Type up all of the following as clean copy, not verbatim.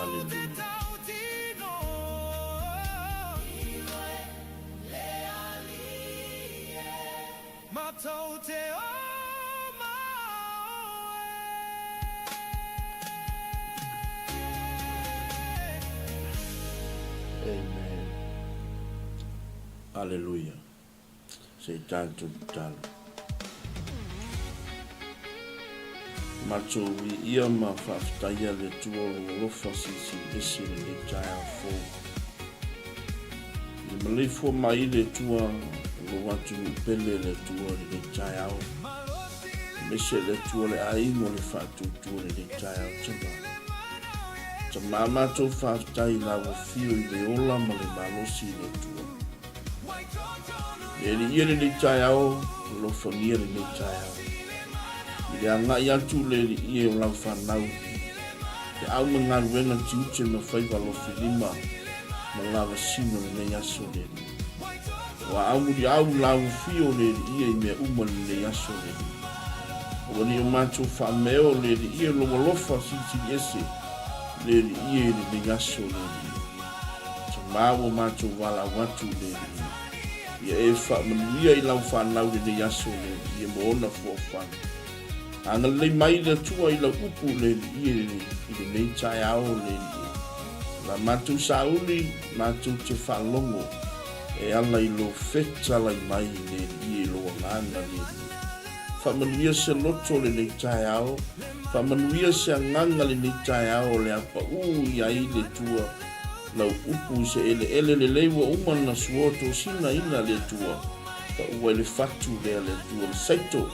Hallelujah. Amen. Hallelujah. Se i tatou tatalo. Matou viia ma faafetaia le Atua o lou alofa silisili ese i lenei taeao fou. I le maleifua mai le Atua o lou atunuu pele le Atua i lenei taeao. Aemaise le Atua le aiga o le faatuatua i lenei taeao tama. Tama matou faafetai i lau afio i le ola ma le malosi i le Atua. Le Alii e lenei taeao, alofagia lenei taeao. I le agai atu le Alii e o lau fanau, te au ma galuega tiute ma faiva alofilima ma lavasino lenei aso le Alii. Ua aumuliau lauofio le Alii i mea uma i lenei aso, le Alii. Aua ne i o matou faameo, le Alii, i lou alofa silisili ese, le Alii, i lenei aso, le Alii. Tama ua matou valaau atu, le Alii, ia e faamanuia i lau fanau i lenei aso, le Alii, mo ona fuafuaga. Agalelei mai le Atua i lau upu, le Alii, i lenei taeao, le Alii. La matou sauni, matou te faalogo e ala i lou fetalai mai, le Alii, i lou agaga, le Alii. Faamanuia se loto lenei taeao, faamanuia se agaga lenei taeao o le a paū i ai le Atua lau upu i se eleele lelei ua uma na suoa tosina ina le Atua, paū ai le fatu lea le Atua le saito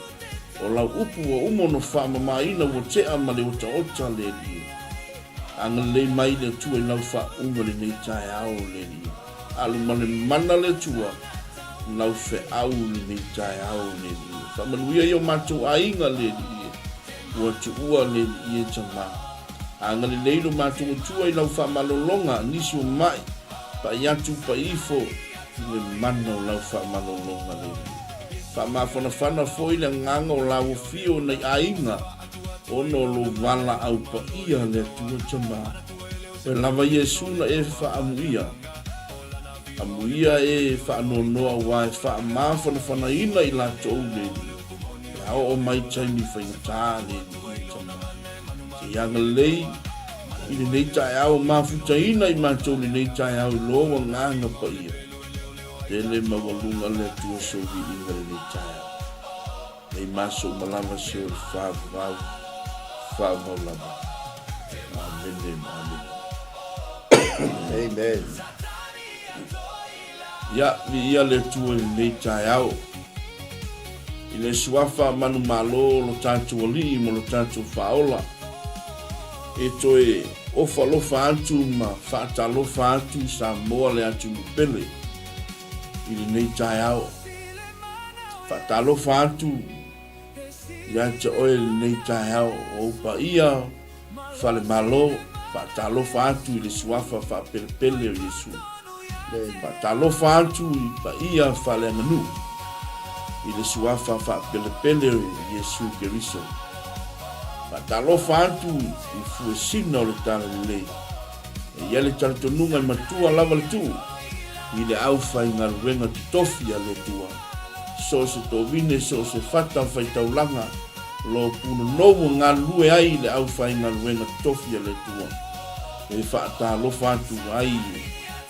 o lau upu ua uma ona faamamaina ua tea ma le otaota le Alii. Agalelei mai le Atua i lau faauuga lenei taeao le Alii. Alu ma le mana le Atua lau feau lenei taeao le Alii. Faamanuia i o matou aiga le Alii e ua tuua le Alii e Tama. Agalelei lo matou Atua i lau faamalologa nisi o mai pai atu pai ifo i le mana o lau faamalologa le Alii. Faamafanafana foi le agaga o lauofio nai aiga ona o lou valaau paia le Atua Tama. Oe lava Iesu na e faaamuia, amuia e faanoanoa aua e faamafanafanaina i latou le Alii, pe a oo mai taimi faigata le Alii Tama. Se i agalelei i lenei taeao mafutaina i matou lenei taeao i lou agaga paia. Tele maualuga le Atua sou viiga lenei taeao. Nei maso uma lava se o le faavavau, faavavau lava. Amene ma amene. Amen. Ia, viia le Atua i lenei taeao. I le suafa manumalo o lo tatou Alii ma lo tatou Faaola, e toe ofa alofa atu ma faatalofa atu i Samoa le atunuu pele i lenei taeao. Faatalofa atu ia te oe i lenei taeao o ou paia falemalo, faatalofa atu i le suafa faapelepele o Iesu. Faatalofa atu i paia faaleaganuu i le suafa faapelepele o Iesu Keriso. Faatalofa atu i fuesina o le Talalelei. E i ai le talitonuga e matua lava le tuu i le aufaigaluega totofi a le Atua, so o se tovine, so o se fata faitaulaga o lo o punonou e galulue ai i le aufaigaluega totofi a le Atua, e faatalofa atu ai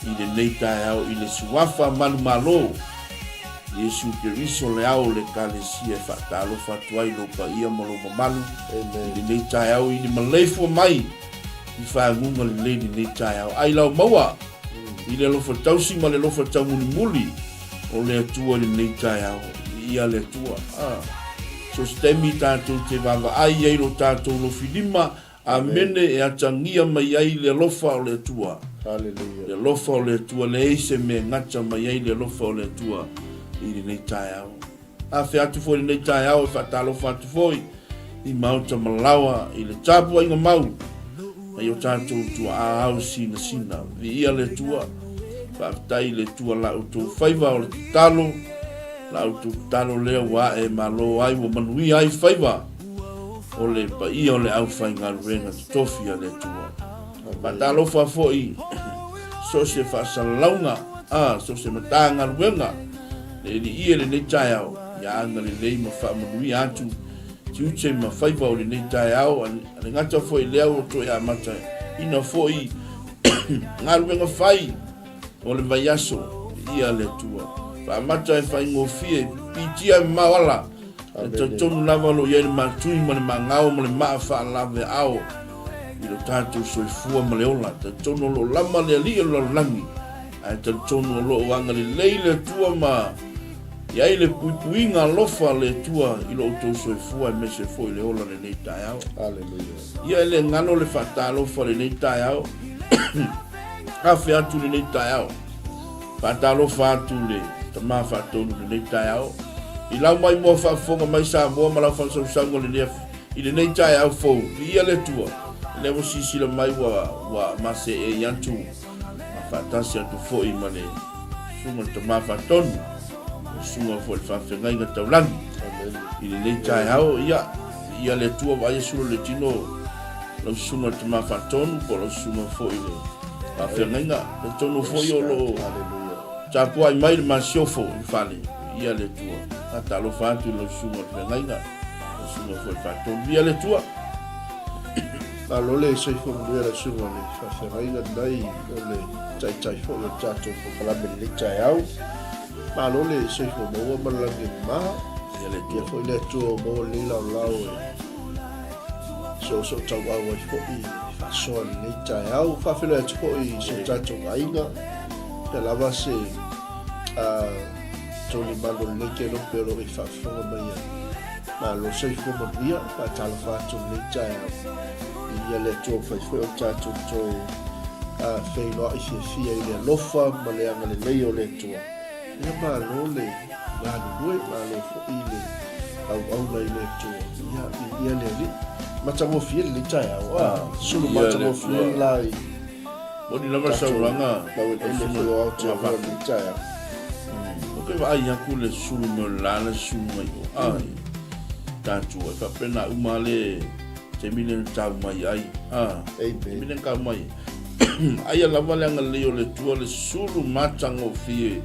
i lenei taeao i le Suafa manumalo, Iesu Keriso le Ao o le Ekalesia e faatalofa atu ai i lou paia ma lou mamalu i lenei taeao i le maleifua mai i faguga lelei lenei taeao. Ai lau maua i le alofa tausi ma le alofa taumulimuli o le Atua i lenei taeao. Viia le Atua. Ah. So se taimi tatou te vaavaai ai lo tatou lofilima, amene, e atagia mai ai le alofa o le Atua. Hallelujah. Le alofa o le Atua, leai se mea e gata mai ai le alofa o le Atua i lenei taeao. Afe atu foi i lenei taeao e faatalofa atu foi i maota ma laoa i le tapuaiga mau nai o tatou tuaa ao sinasina. Viia le Atua, faafetai i le Atua la outou faiva o le tatalo, la outou tatalo lea ua ae malo ai, ua manuia ai faiva o le paia o le aufaigaluega totofi a le Atua. Faatalofa foi so o se faasalalauga, a, so o se Matagaluega le Alii e lenei taeao, ia agalelei ma faamanuia atu tiute ma faiva o lenei taeao, a le gata foi i lea ua toe amata ina foi galuega fai o le vaiaso, viia le Atua. Faamata e faigofie, piitia e mamao ala, e talitonu lava o lo o i ai le matui ma le magao ma le maa faalaveao i lo tatou soifua ma le ola. Talitonu o lo o lama le Alii o le lalolagi, ae talitonu o lo o agalelei le Atua ma i ai le puipuiga alofa a le Atua i lo outou soifua aemaise foi le ola lenei taeao. Hallelujah. Ia e le galo le faatalofa lenei taeao. Afe atu lenei taeao. Faatalofa atu le tama faatonu lenei taeao. I lau mai moa faafofoga mai Samoa ma lau faasausauga lenei i lenei taeao fou. Viia le Atua. Lea ua silasila mai ua ua maseei atu ma faatasi atu foi ma le susuga le tama faatonu. Lau Susuga foi i le Faafeagaiga Taulagi. I lenei taeao, ia, ia le Atua vaai Iesu le tino, lau Susuga i le Tama Faatonu, po o lau Susuga foi i le Faafeagaiga. Talitonu foi o lo o tapuai mai le masiofo i le fale, ia le Atua. Faatalofa atu i lau Susuga i le Feagaiga, lau Susuga foi i le Faatonu. Ia le Atua. Malo le soifua manuia lau Susuga i le Faafeagaiga lenei o le Taitai foi o le tatou polokalame i lenei taeao. Malo le soifua maua ma le lagi e mama. Ia foi le Atua ua maua lenei laolao e soosootauau ai foi i le faasoa i lenei taeao. Faafeiloai atu foi i si o tatou aiga, pea lava se taulimalu o lenei kelope o lo o e faafofoga mai ai. Malo soifua manuia, faatalofa atu i lenei taeao. Viia le Atua ua fai foi o tatou toe feiloai fiafia i le alofa ma le agalelei o le Atua. Ia malo le galulue, malo foi le auauna i le Atua. Ia viia le Alii. Matagofie lenei taeao. Ah, sulu matagofie le la i Moni lava le saunoaga. Laueleele foi o Aotearoa i lenei taeao. Ou te vaai atu le sulu mai o le la le sulu mai o. Ai. Tatou e faapena uma le taimi lea na tau mai ai. Ah. Taimi lea na tau mai. Aia lava le agalelei o le Atua le sulu matagofie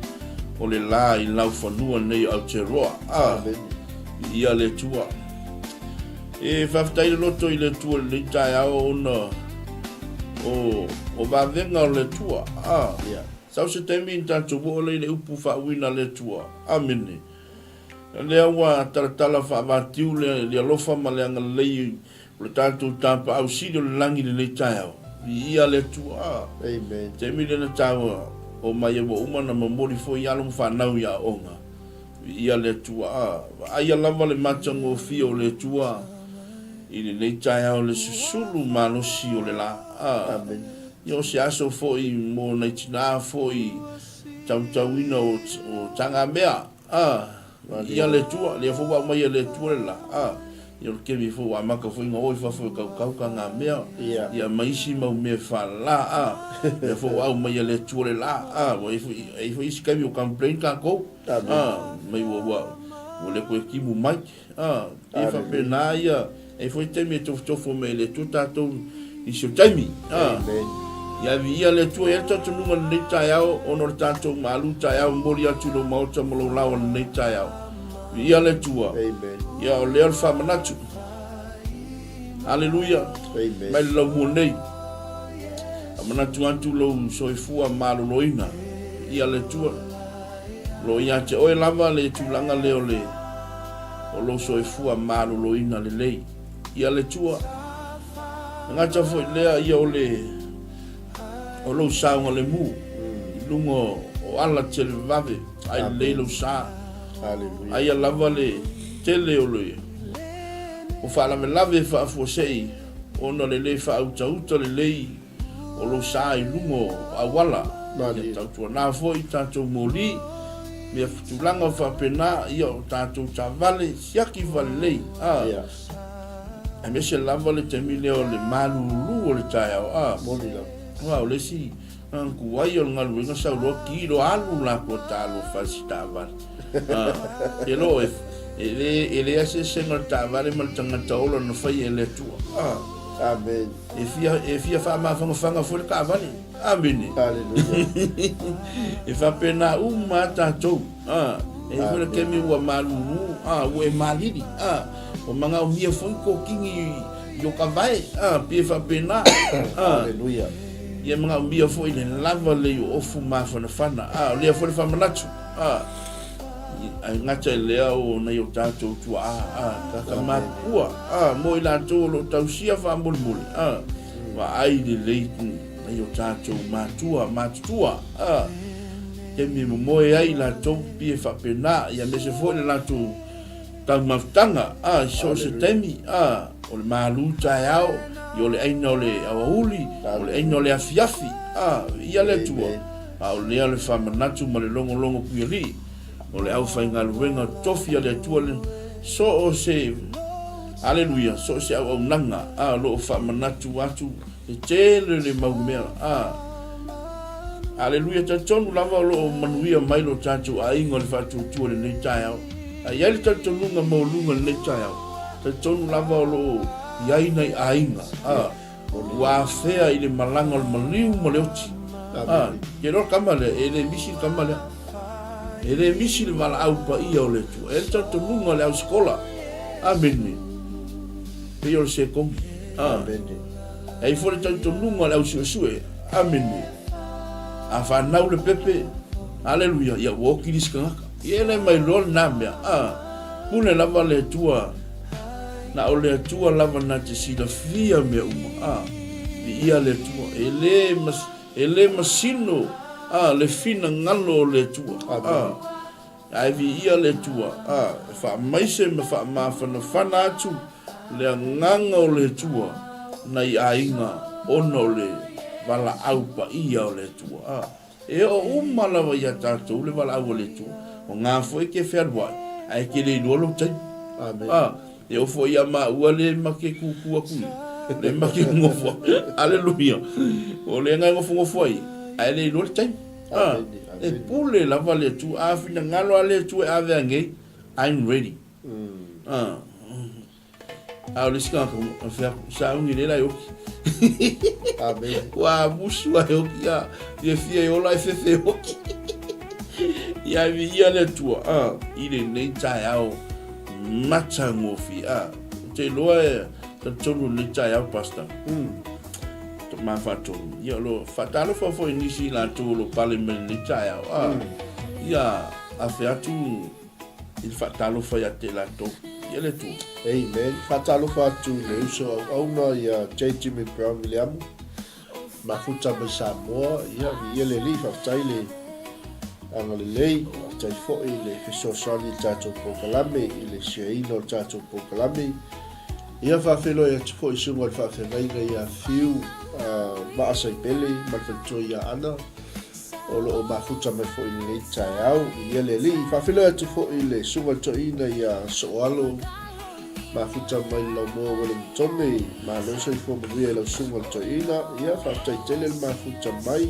o le la i laufanua nei o Aotearoa. Ah. Viia le Atua. E faafetai le loto i le Atua i lenei taeao ona o, o vavega o le Atua. Ah. Yeah. Sau se taimi na tatou oo lea i le upu faauiina a le Atua. Amene. O lea ua talatala faavatiu le, le alofa ma le agalelei o le tatou Tapaau Sili o le lagi i lenei taeao. Viia le Atua. Amen. Taimi lea na taua o mai ai ua uma ona momoli foi alo ma fanau i aoga. Viia le Atua. Vaaia lava le matagofie o le Atua i lenei taeao le susulu malosi o le la. Amen. Ia o se aso foi mo nai tina foi tautauina o, o tagamea. A, ia le Atua, lea foi ua aumaia e le Atua le la. A, ia o le kemi foi ua amata foi ona o i fafo e kaukau tagamea, ia ma isi mau mea faalala. A, lea foi ua aumaia e le Atua le la. A, ua i ai foi isi taimi ua complain tatou. A, mai ua, ua, ua le toe timu mai. A, e faapena ia, e foi taimi e tofotofo mai e le Atua tatou i si o taimi. A, ia viia le Atua, e i ai le talitonuga i lenei taeao, ona o le tatou malu taeao, momoli atu i lou maota ma lou laoa i lenei taeao. Viia le Atua. Ia o lea o le faamanatu. Aleluia. Mai le laumua nei. Faamanatu atu lou soifua maloloina. Viia le Atua. O lo o ia te oe lava le tulaga lea o le o lou soifua maloloina lelei. Ia le Atua. E gata foi lea ia o le o lou saogalemu i luga o ala televave ai lelei lou sa. Aia lava le tele o le o faalavelave faafuasei ona le le faautauta lelei o lou sa i luga o auala, ia tautuana foi tatou moli, mea tulaga faapena, ia o tatou taavale siaki falelei, a, aemaise lava le taimi lea o le malulu o le taeao, a, aua o le isi tuai o le galuega sau loa ki loa alu latou talofa i si taavale, a, te loa e le, e leai se eseesega o le taavale ma le tagata ola na faia e le Atua, a. Amen. E fia, e fia faamafanafana foi le taavale. Amene. Hallelujah. E faapena uma a tatou. Ah, e foi le taimi ua malulu, ah, ua e malili, ah, ua manaomia foi kokini i o ka vae, ah, pei e faapena. Ah, Hallelujah. Ia manaomia foi le lava lei o ofu mafanafana. Ah, o lea foi le faamanatu. Ah, Ae gata i lea o nai o tatou tuaa, a, tagata matutua, a, mo i latou o lo o tausia faamolemole, a, vaai lelei nai o tatou matua, matutua, a, taimi e momoe ai i latou pei e faapena, ia aemaise foi le latou taumafataga, a, i so o se taimi, a, o le malu taeao, ia o le aina o le aoauli, o le aina o le afiafi, a, viia le Atua. A o lea le faamanatu ma le logologo puialii o le aufaigaluega tofi a le Atua le so o se Aleluia, so o se auaunaga, a o lo o faamanatu atu le tele o le mau mea, a. Aleluia, talitonu lava o lo o manuia mai lo tatou aiga o le faatuatua i lenei taeao. A i ai le talitonuga maualuga i lenei taeao, talitonu lava o lo o i ai nai aiga, a, ua afea i le malaga o le maliu ma le oti. A, ke iloa le kama lea, e le misi le kama lea. E le misi le valaau paia o le Atua. E i ai le talitonuga o le au sikola. Amene. Pei o le sekogi. A. Amene. E i ai foi le talitonuga o le au suesue. Amene. A fanau le pepe, aleluia, ia ua oki nisi tagata. Ia e le mai loa lena mea. A, pule lava le Atua, na o le Atua lava na te silafia mea uma. A, viia le Atua. E le, e le masino, a, le finagalo o le Atua. A, Ae viia le Atua, ā, e faamaise ma faamafanafana atu le agaga o le Atua nai aiga ona o le valaau paia o le Atua. Ā, e oo uma lava iā tatou le valaau a le Atua, o ngā foi e ke fealuai, ae ke le iloa lou taimi. Ā, e oo foi iā māua le ma ke kūkū aku i, le ma ke gofo, aleluia, o le aga e gofogofoa ai, ae le iloa le taimi. A, e pule lava le Atua. A finagalo a le Atua e ave anei, I'm ready. A, a o le isi tagata, o fea aku, sauni le la e oki. Amen. Ua musu a e oki, a, fia fia e ola e fefe e oki. Ia e viia le Atua, a, i lenei taeao matagofie, a, ou te iloa e talitonu i lenei taeao, Pastor. Tama Faatonu. Ia, o lo faatalofa foi i nisi i latou o lo pale mai lenei taeao. A, ia afe atu i le faatalofa ia te latou. Ia le Atua. Amen. Faatalofa atu i le uso auauna ia J. Jimmy Brown Viliamu, mafuta mai Samoa. Ia, viia le Alii, faafetai le agalelei, faafetai foi i le fesoasoani i le tatou polokalame, i le share-ina o le tatou polokalame. Ia faafeiloai atu foi i susuga i le faafeagaiga ia Fiu Maa Saipele ma le faletua ia Ana o lo o mafuta mai foi i lenei taeao i ia le alii. Faafeiloai atu foi i le susuga i le toeaina ia Sooalo mafuta mai le Laumua Welingtone. Malo soifua manuia i lau susuga i le toeaina. Ia faafetai tele le mafuta mai.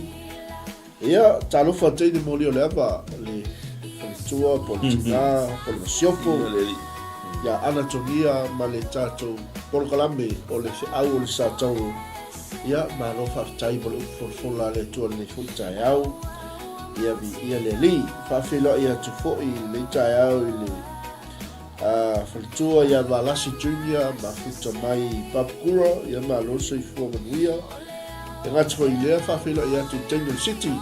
Ia, talofa teine moli o le ava, le faletua, po o le tina, po o le masiofo, ia Anatogia ma le tatou polokalame o le feau o le Satauro. Ia, malo faafetai mo le upu folafola a le Atua i lenei foi taeao. Ia, viia le Alii. Faafeiloai atu foi i lenei taeao i le A faletua ia Valasi Junior, mafuta mai i Papakura, ia malo le soifua manuia. E gata foi i lea, faafeiloai atu i Daniel City,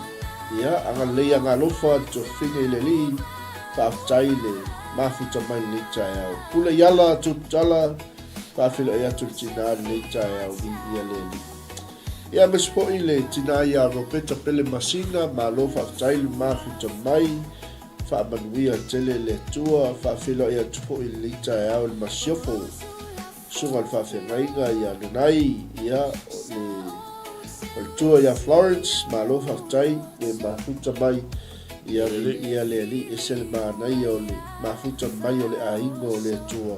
ia agalelei agalofa le tofiga i le Alii, faafetai le mafuta mai lenei taeao. Pule i ala, Tuputala, faafeiloai atu le tina lenei taeao, viia le Alii. Ia aemaise foi le tina ia Ropeta Pele Masina, malo faafetai le mafuta mai. Faamanuia tele le Atua, faafeiloai atu foi i lenei taeao i le masiofo, susuga i le faafeagaiga ia Nanai, ia, o le faletua ia Florence, malo faafetai le mafuta mai, ia viia le Alii, ese le manaia o le mafuta mai o le aiga o le Atua,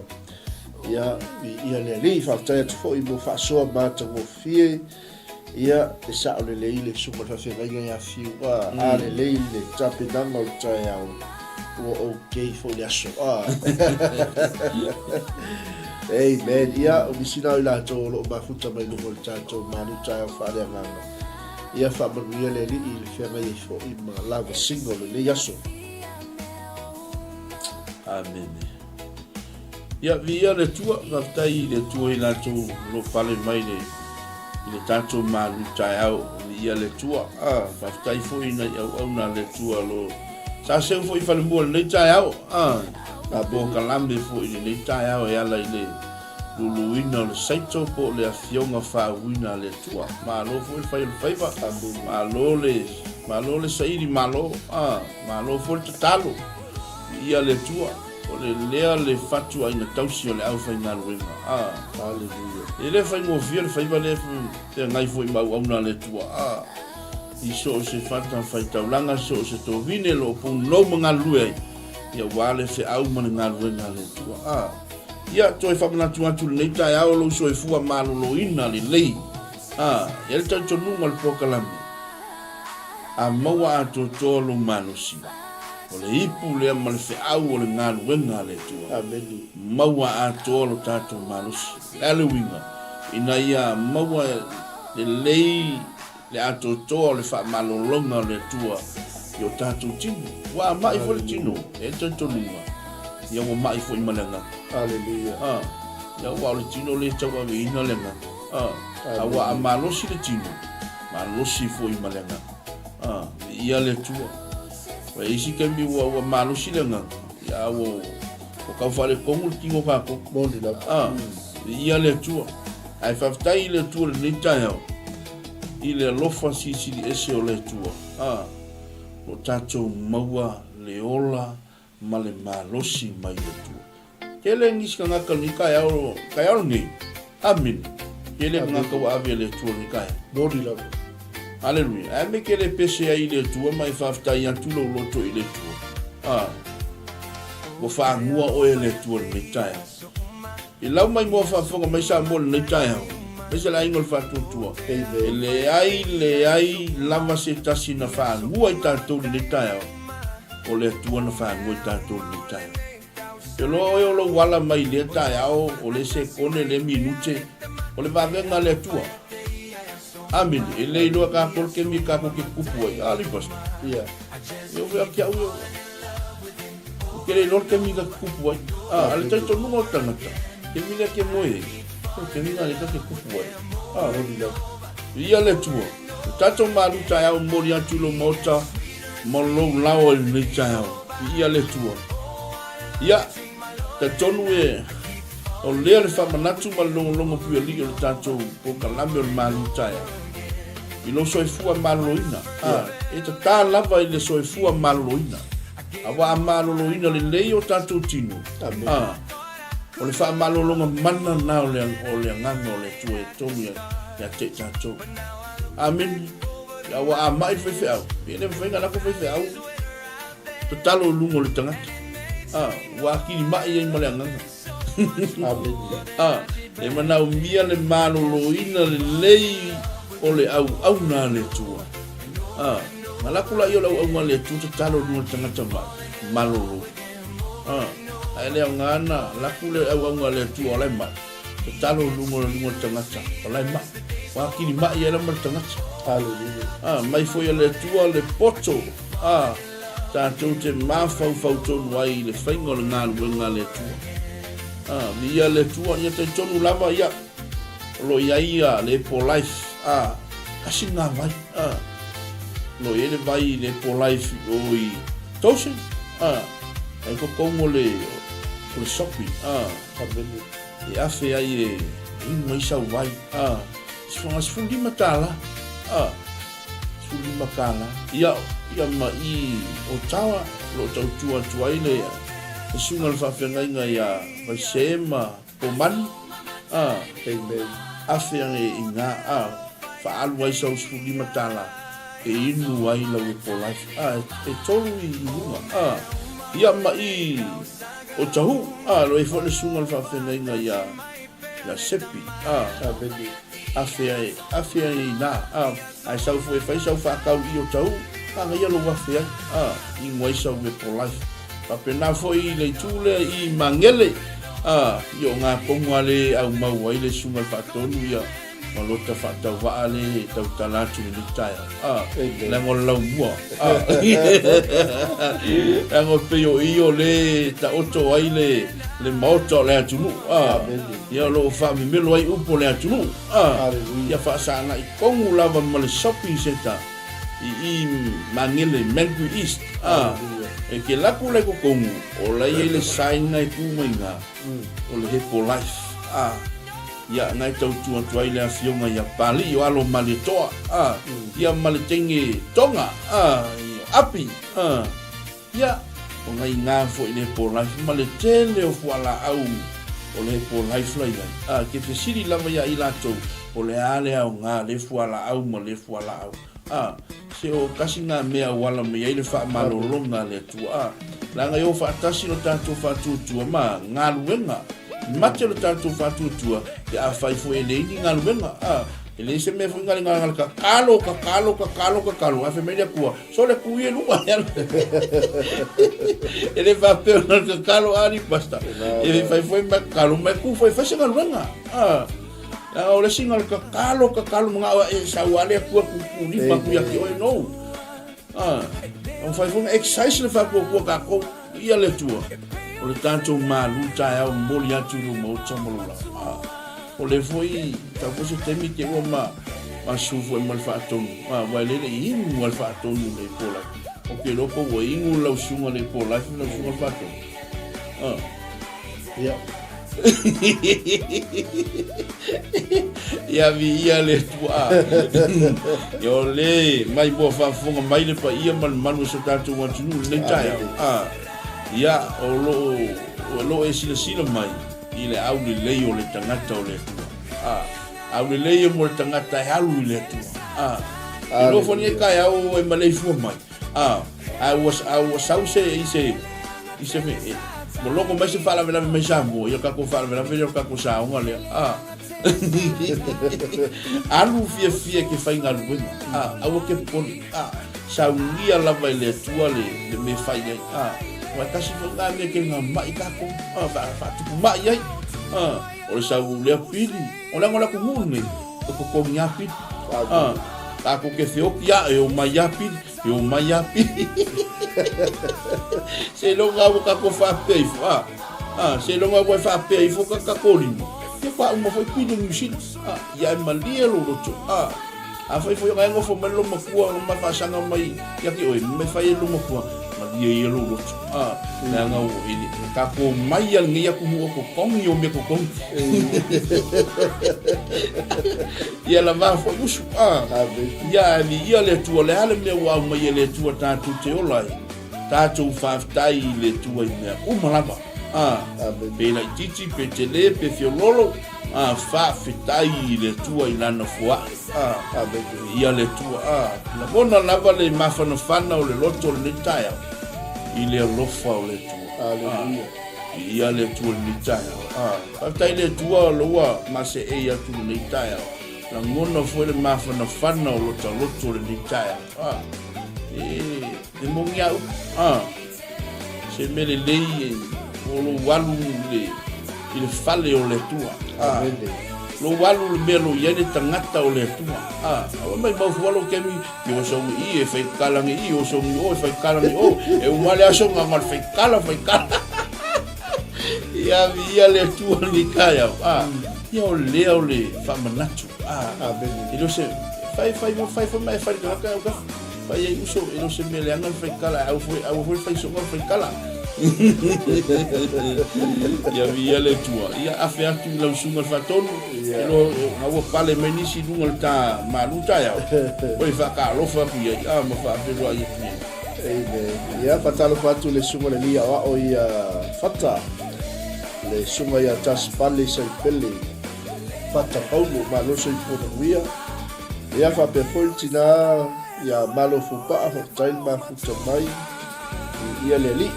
ia viia le Alii, faafetai atu foi mo faasoa matagofie. Ia, e sao lelei le susuga i le faafeagaiga ia Fiu, a, a lelei le tapenaga o le taeao, ua okay foi le aso, a. Amen. Ia, o nisi na o i latou o lo o mafuta mai luga o le tatou malu taeao faaleagaga. Ia, faamanuia le Alii i le feagai ai foi ma lavasiga o lenei aso. Amene. Ia, viia le Atua, faafetai i le Atua i latou o lo o pale mai le, i le tatou malu taeao, viia le Atua. Ah, faafetai foi i nai auauna a le Atua o lo sa seu foi i falemua i lenei taeao. Ah, na polokalame foi i lenei taeao e ala i le luluina o le saito po o le afioga faauuina a le Atua. Malo foi le fai o le faiva. Malo le, malo le saili malo. Ah, malo foi le tatalo. Viia le Atua. O le lea le fatuaiga tausi o le aufaigaluega. A. Haleluia. E le faigofie le faiva lea e feagai foi ma auauna a le Atua. A. I so o se fata faitaulaga, so o se tovine o lo o punou ma galulue ai, ia aua le feau ma le galuega a le Atua. A. Ia, toe faamanatu atu i lenei taeao lou soifua maloloina lelei. A. E i ai le talitonuga o le polokalame. A maua atoatoa lou malosi, o le ipu lea ma le feau o le galuega a le Atua. Amene. Maua atoa lo tatou malosi. O le a le uiga? Ina ia maua lelei le atoatoa o le faamalologa o le Atua i o tatou tino. Ua ma'i foi le tino, e i ai le talitonuga, ia ua ma'i foi ma le agaga. Aleluia. A, ia aua o le tino lea e tauaveina le agaga. A, aua a malosi le tino, malosi foi ma le agaga. A, viia le Atua. Ua i ai isi taimi ua, ua malosi le agaga, ia a ua, ua tau faaletonu le tino o tatou. Moni lava. A, viia le Atua. Ae faafetai i le Atua i lenei taeao, i le alofa silisili ese o le Atua, a, o tatou maua le ola ma le malosi mai le Atua. Tele nisi tagata o lenei taeao, taeao lenei. Amene. Tele tagata ua ave e le Atua lenei taeao. Moni lava. Aleluia. Ae me ke le pese ai i le Atua ma e faafetai atu lou loto i le Atua. A, ua faagua oe e le Atua lenei taeao. I lau mai moa faafofoga mai Samoa i lenei taeao, aemaise le aiga o le Faatuatua, e leai leai lava se tasi na faagua i tatou i lenei taeao, o le Atua na faagua i tatou i lenei taeao. Te loa oe o lou ala mai i lea taeao, o le sekone, le minute, o le vavega a le Atua. Amene. E le iloa kākou le kemi e kākou ke kupu ai. A, le pastor. Ia. Ia o fea ki au ia. Ke le iloa le kemi ka kupu ai. A, a le talitonuga o le tagata, kemi lea ke moe ai, o le kemi lena lea ka ke kupu ai. A, Ia le Atua, o tatou malu taeao momoli atu i lou maota ma lou lao i lenei taeao. Ia le Atua. Ia, talitonu e o lea le faamanatu ma le logologo puialii o le tatou polokalame o le malu taeao. I lou soifua maloloina, a, e tatā lava i le soifua maloloina. Aua a maloloina lelei o tatou tino, a, o le faamalologa mana na o le, o le agaga o le Atua e tonu ia, ia te i tatou. Amene. Ia ua a ma'i le faifeau, e le mafai ona lako faifeau tatalo i luga o le tagata. A, ua atili ma'i ai ma le agaga. Amene. A, e manaomia le maloloina lelei o le auauna a le Atua. A, na lako laia o le auauna a le Atua tatalo i luga o le tagata ma'i, malolo. A, ae le aoga na lako le auauna a le Atua o la e ma'i, tatalo i luga o le luga o le tagata o la e ma'i. Ua atili ma'i ai la ma le tagata. Hallelujah. A, mai foi a le Atua le poto, a, tatou te mafaufau tonu ai i le faiga o le galuega a le Atua. A, viia le Atua, ia talitonu lava, ia, o lo o i ai ia le Apple Life, a, tasi lena vai, a, o lo o i ai le vai i le Apple Life i o i Towson, a, ai totonu o le, o le shopping, a, Amene. e afe ai e inu ai sau vai, a, $15 tālā, a, 15 tālā. Ia, ia ma i Ottawa, o lo o tautua atu ai le, le susuga o le faafeagaiga iā Vaisē ma Pomani, a, Amen. afe ane i ina, a, faaalu ai sau 15 tālā e inu ai lau Apple Life, a, e tolu i luga, a, ia ma i Otahuhu, a, lo ai foi le susuga o le faafeagaiga iā, iā Sepi, a, Amene. afe ai, afe ai i ina, a, ae sau foi e fai sau faatau i Otahuhu, manaia lou afe ai, a, inu ai sau Apple Life. Faapena foi i le itu lea i Magele, a, i o ngā kongo a le aumau ai le susuga i le faatonu ia ma lota faatauvaa le e tautala atu i lenei taeao. A, leaga o le laumua. A, leaga o pei o i o le taoto ai le, le maota o le atunuu. A, ia o lo o faamemelo ai upu o le atunuu. A, ia faasagai tonu lava ma le shopping centre. I i Magele, Mangui East, a, e ke laku la i totonu, o la i ai le sign na e tu mai ina, o le Hepo Life, a, ia, na e tautua atu ai le afioga ia Pali o alo Malietoa, a, ia ma le teine Tonga, a, ia Api, a, ia, o ngai ina foi le Hepo Life ma le tele o fualaau o le Hepo Life la i ai. A, ke fesili lava ia i latou, o le a le aoga le fualaau ma le fualaau. A, se o kasi nga mea ua ala mai ai le faamalologa a le Atua. A, leaga e o faatasi lo tatou faatuatua ma galuega. Mate lo tatou faatuatua pe afai foi e leai ni galuega. A, E leai se mea foi na le gagana tatalo, tatalo, tatalo, tatalo, ae fai mai le Atua, sole tu ia i luga e alu. E le faapea ona le tatalo a ni pastor. E le fai foi ma tatalo, ma e tu foi e fai se galuega. Ah. Leaga o le isi na le tatalo, tatalo, manao e sau lava le Atua tutu lima atu ia te oe, no. Ah. E fai foi na exercise le faatuatua tatou. Ia le Atua, o le tatou malu taeao momoli atu i lou maota ma lou lava. Ah, o le foi, tau foi se taimi te ua ma, ma su foi ma le faatonu. Ah, ua le le inu a le faatonu le po life. O ke loko ua inu lau suga le po life, lau suga le faatonu. Ah. Ia. Ia viia le Atua. Ia o le mai moa faafofoga mai le paia ma le malu o so tatou atunuu i lenei taeao. Ah, ia o loo o loo e silasila mai i le aulelei o le tagata o le Atua. Ah, aulelei e mo le tagata e alu i le Atua. Ah, e nofo nei taeao e maleifua mai. Ah, a ua, a ua sau se i se i se mea e ua logo mai se faalavelave mai Samoa, ia o tatou faalavelave lea o le tatou saoga lea. Ah. Alu fiafia ke faigaluega. Ah, aua ke popole. Ah, saunia lava i le Atua le, le mea e fai ai. Ah, aua e tasi foi lena mea ke gama'i tatou. Ah, faatupu ma'i ai. Ah, o le sau lea pili. O leaga o le atunuu lenei, e totogi lava pili. Ah, tatou te feoti a e omai lava pili. E o mai a pili. Seiloga ua tatou faapea ifo, a, a, seiloga ua e faapea ifo ka tatou lima, ia kua uma foi pili o Niu Sila. A, ia e malie lou loto, a, afai foi ona e nofo mai le loomatua ma faasaga mai ia te oe, ma e fai e le loomatua, malie ia lou loto. A, leaga ua e, e tatou mai a lenei atunuu o totogi o mea totogi. Ia lava foi usu, a. Ia ae viia le Atua, o le a le mea ua aumai e le Atua tatou te ola ai? Tatou faafetai i le Atua i mea uma lava, a. Pe laitiiti, pe tele, pe fiololo, a, faafetai i le Atua i Lana foai, a. Viia le Atua, a. Lagona lava le mafanafana o le loto o lenei taeao i le alofa o le Atua. Aleluia. Viia le Atua i lenei taeao, a. Faafetai i le Atua o la ua maseei atu i lenei taeao. Lagona foi le mafanafana o lota loto i lenei taeao. A, e, e moni a upu. A, se mea lelei e, o lou alu i le, i le fale o le Atua. A, lou alu i le mea lo i ai le tagata o le Atua. A, aua mai mau fua lou kemi, i o songi i e fai kalangi i, o songi o e fai kalangi o, e uma le aso nga nga fai kala, fai kala. Ia viia le Atua i lenei taeao. A, ia o lea o le faamanatu. A, e le o se, fai, fai, fai foi ma e fai le tagata au kafa. Fai ai uso, e le o se mea leaga le fai kala, au foi, aua foi le fai soga le fai kala. Ia viia le Atua. Ia afe atu i lau susuga i le faatonu, e lo, na ua pale mai nisi i luga o le ta malu taeao, oi faatalofa atu i ai, a, ma faafeiloai atu i ai. Amen. Ia, faatalofa atu i le susuga i le alii aoao ia Fata, le susuga ia Tasipale Saipele Fata Paulo, malo soifua manuia. Ia, faapea foi le tina ia Malo Fupaa, faafetai le mafuta mai i ia le alii.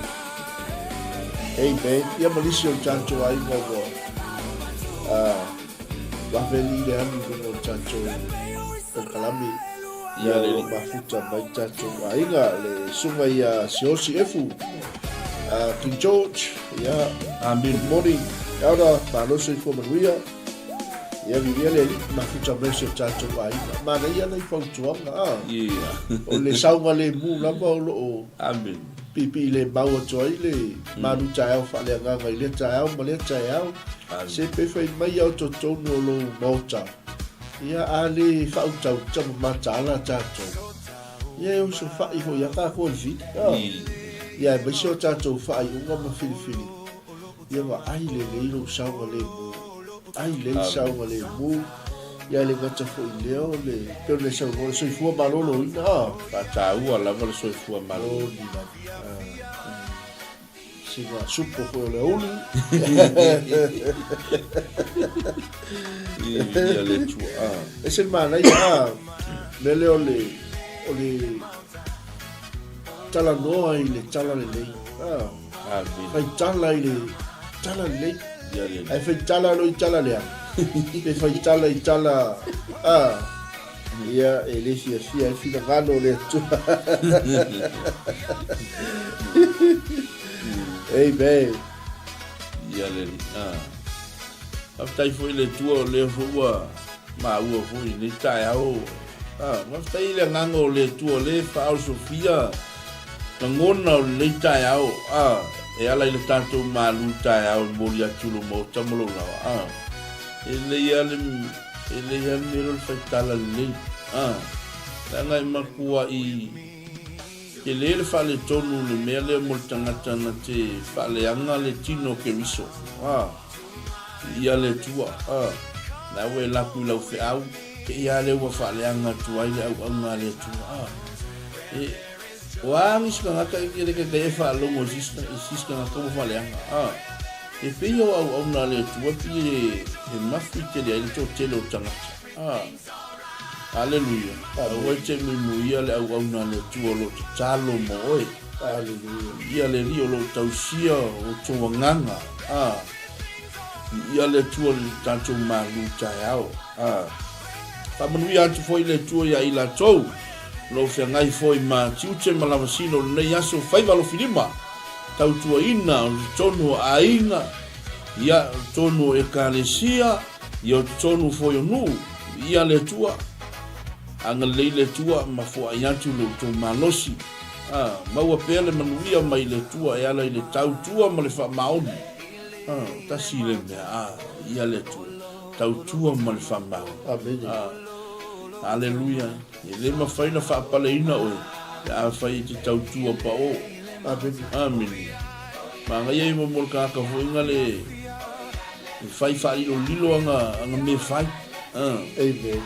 Amen. Ia ma nisi o le tatou aiga ua vave alii le alu i luga o le tatou polokalame. Ia o lo o mafuta mai tatou aiga, le susuga ia Siaosi Efu, King George, ia, Amen. Good morning, Elder, malo soifua manuia. Ia viia le Alii, mafuta mai si o tatou aiga. Manaia nai fautuaga, a. Yeah. O le saogalemu lava o lo o Amen. piipii le mau atu ai le malu taeao faaleagaga i lea taeao ma lea taeao. Amen. Se pe fai mai au totonu o lou maota. Ia, a le faautauta ma mataala tatou, ia e osofai foi ia tatou e le fili. Ia, aemaise o tatou faaiuga ma filifili, ia vaai lelei lou saogalemu, ai lelei saogalemu, ia e le gata foi i lea o le, pei ona e saunoa, le soifua maloloina. Faataua lava le soifua maloloina. Moni lava. Sina supo foi o le aoauli. Ia le Atua. Ah. Ese le manaia, ah, mea lea o le, o le talanoa i le tala lelei. Ah. Amen. Fai tala i le tala lelei. Ia le Ae fai tala loa i tala leaga. Pe faitala i tala, a, ia, e le fiafia ai finagalo o le Atua. Amen. Ia le Alii. A. Faafetai foi i le Atua o lea foi ua maua foi i lenei taeao. A, faafetai i le agaga o le Atua o lea e faaosofia lagona o lenei taeao, a, e ala i le tatou malu taeao e momoli atu i lou maota ma lou laoa. A, e lelei lava le, e lelei lava le mea lea o le faitala lelei. A, leaga e matuai tele le faaletonu o le mea lea mo le tagata na te faaleaga le tino o Keriso. A, Viia le Atua. A, la ua e laku i lau feau, te i a lea ua faaleaga atu ai le auauna a le Atua. A, e, o a nisi tagata e ke le kai e faalogo i sisi, i sisi tagata ua faaleaga. A, e pei o auauna a le Atua pi e, e mafi tele ai le toatele o tagata. A, Aleluia. Aua e te muimuia le auauna a le Atua o lo o tatalo mo oe. Aleluia. Viia le Alii o lo o tausia o tou agaga. A, Viia le Atua i le tatou malu taeao. A, Faamanuia atu foi le Atua ia i latou o lo o feagai foi ma tiute ma lavasina o lenei aso faiva alofilima, tautuaina o totonu o aiga, ia, o totonu o Ekalesia, ia o totonu foi o nuu. Viia le Atua. Agalelei le Atua ma foai atu lo outou malosi. A, maua pea le manuia mai le Atua e ala i le tautua ma le faamaoni. A, tasi le mea, a, ia le Atua, tautua ma le faamaoni. Amene. A, aleluia. E le mafai ona faapaleina oe pe afai e te tautua paʻo. Amene. Amene. Manaia ia mo le tagata foi na le e fai faalilolilo ana ana mea fai. A. Amen.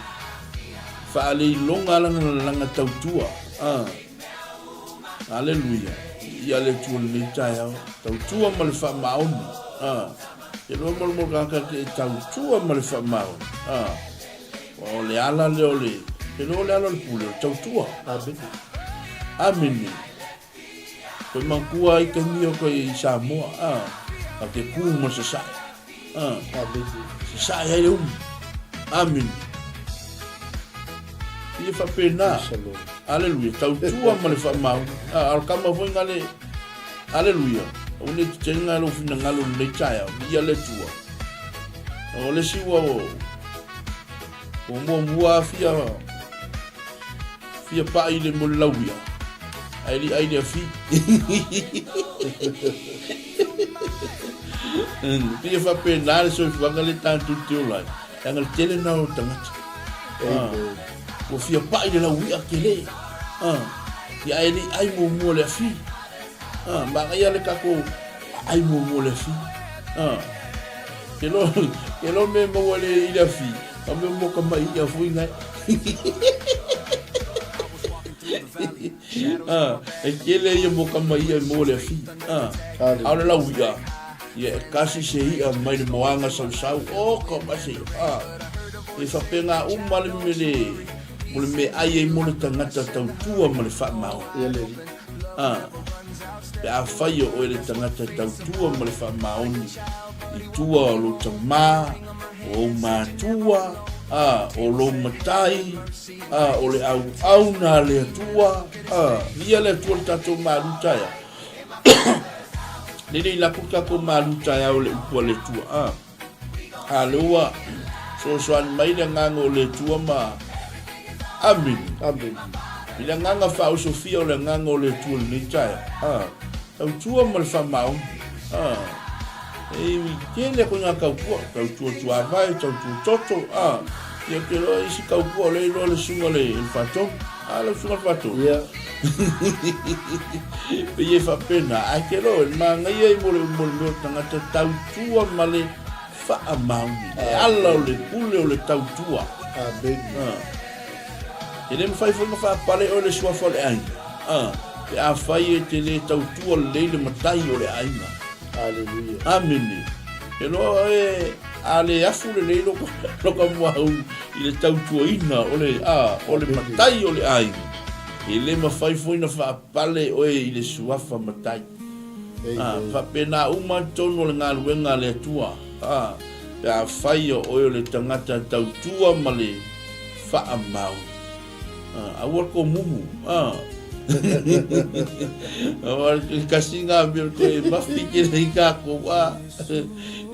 Faaleiloga lana lana tautua. A. Aleluia. Ia le Atua i lenei taeao. Tautua ma le faamaoni. A. Te loa mo le mo tagata te tautua ma le faamaoni. A. O le ala lea o le, te loa o le ala o le pule, o le tautua. Amene. Amene. Koe matua ai taimi o koe i Samoa, a, a te kū ma sasae. A, Amene. Sasae ai le umi. Amene. Ia faapena. Aleluia. Tautua ma le faamaoni. A, o le kama foi nga le, aleluia. Aua ne i tetele lou finagalo i lenei taeao. Viia le Atua. O le isi ua ua muamua fia fia paʻi i le mo le lauia, ae le i ʻai le afi. Pei e faapena le soifuaga lea tatou te ola ai, leaga le tele lena o tagata. Ah, ua fia paʻi le laui'a tele. Ah, ia ae le i ʻai muamua le afi. Ah, manaia le tatou ʻai muamua le afi. Ah, ke lo, ke lo me maua le i le afi, ka mea mo ka mai i'a foi ngai. Ah, e tele ia mo ka mai i'a mo le afi. Ah, a o le laui'a, Ia e kasi se i'a mai le moaga sausau, o ka mase, a. E faapena uma le mele, mo le meaai ai mo le tagata tautua ma le faamaoni. Ia le Alii. A. Pe afai o oe le tagata tautua ma le faamaoni i tua o lou tamā, o ou matua, a, o lou matai, a, o le auauna a le Atua, a, viia le Atua i le tatou malu taeao. Lele i lako tatou malu taeao le upu a le Atua. A, a le ua soasoani mai le agaga o le Atua ma Amene. Amene. I le agaga faaosofia o le agaga o le Atua i lenei taeao. A, tautua ma le faamaoni. A, e tele koe ngā tautua, tautua tuavae, tautua toto, a, ia te loa isi tautua o le iloa le suga le, le faatonu. A, lau suga le faatonu. Ia. Pei e faapena, ae te loa, e manaia i mo le mo le mea o le tagata tautua ma le faamaoni. E ala o le pule o le tautua. Amen. Ah. E le mafai foi ona faapale oe le suafa o le aiga. Ah. Pe afai e te le tautua lelei le matai o le aiga. Aleluia. Amene. E loa e a le afu lelei lo lo ka muahu i le tautuaina o le a o le matai o le aiga. E le mafai foi na faapale oe i le suafa matai. A, faapena uma totonu o le galuega a le Atua. A, Pe afai o oe o le tagata tautua ma le faamaoni. Aua le komumu. Aua le kasi ngā mea koe mafi ke nei kākou.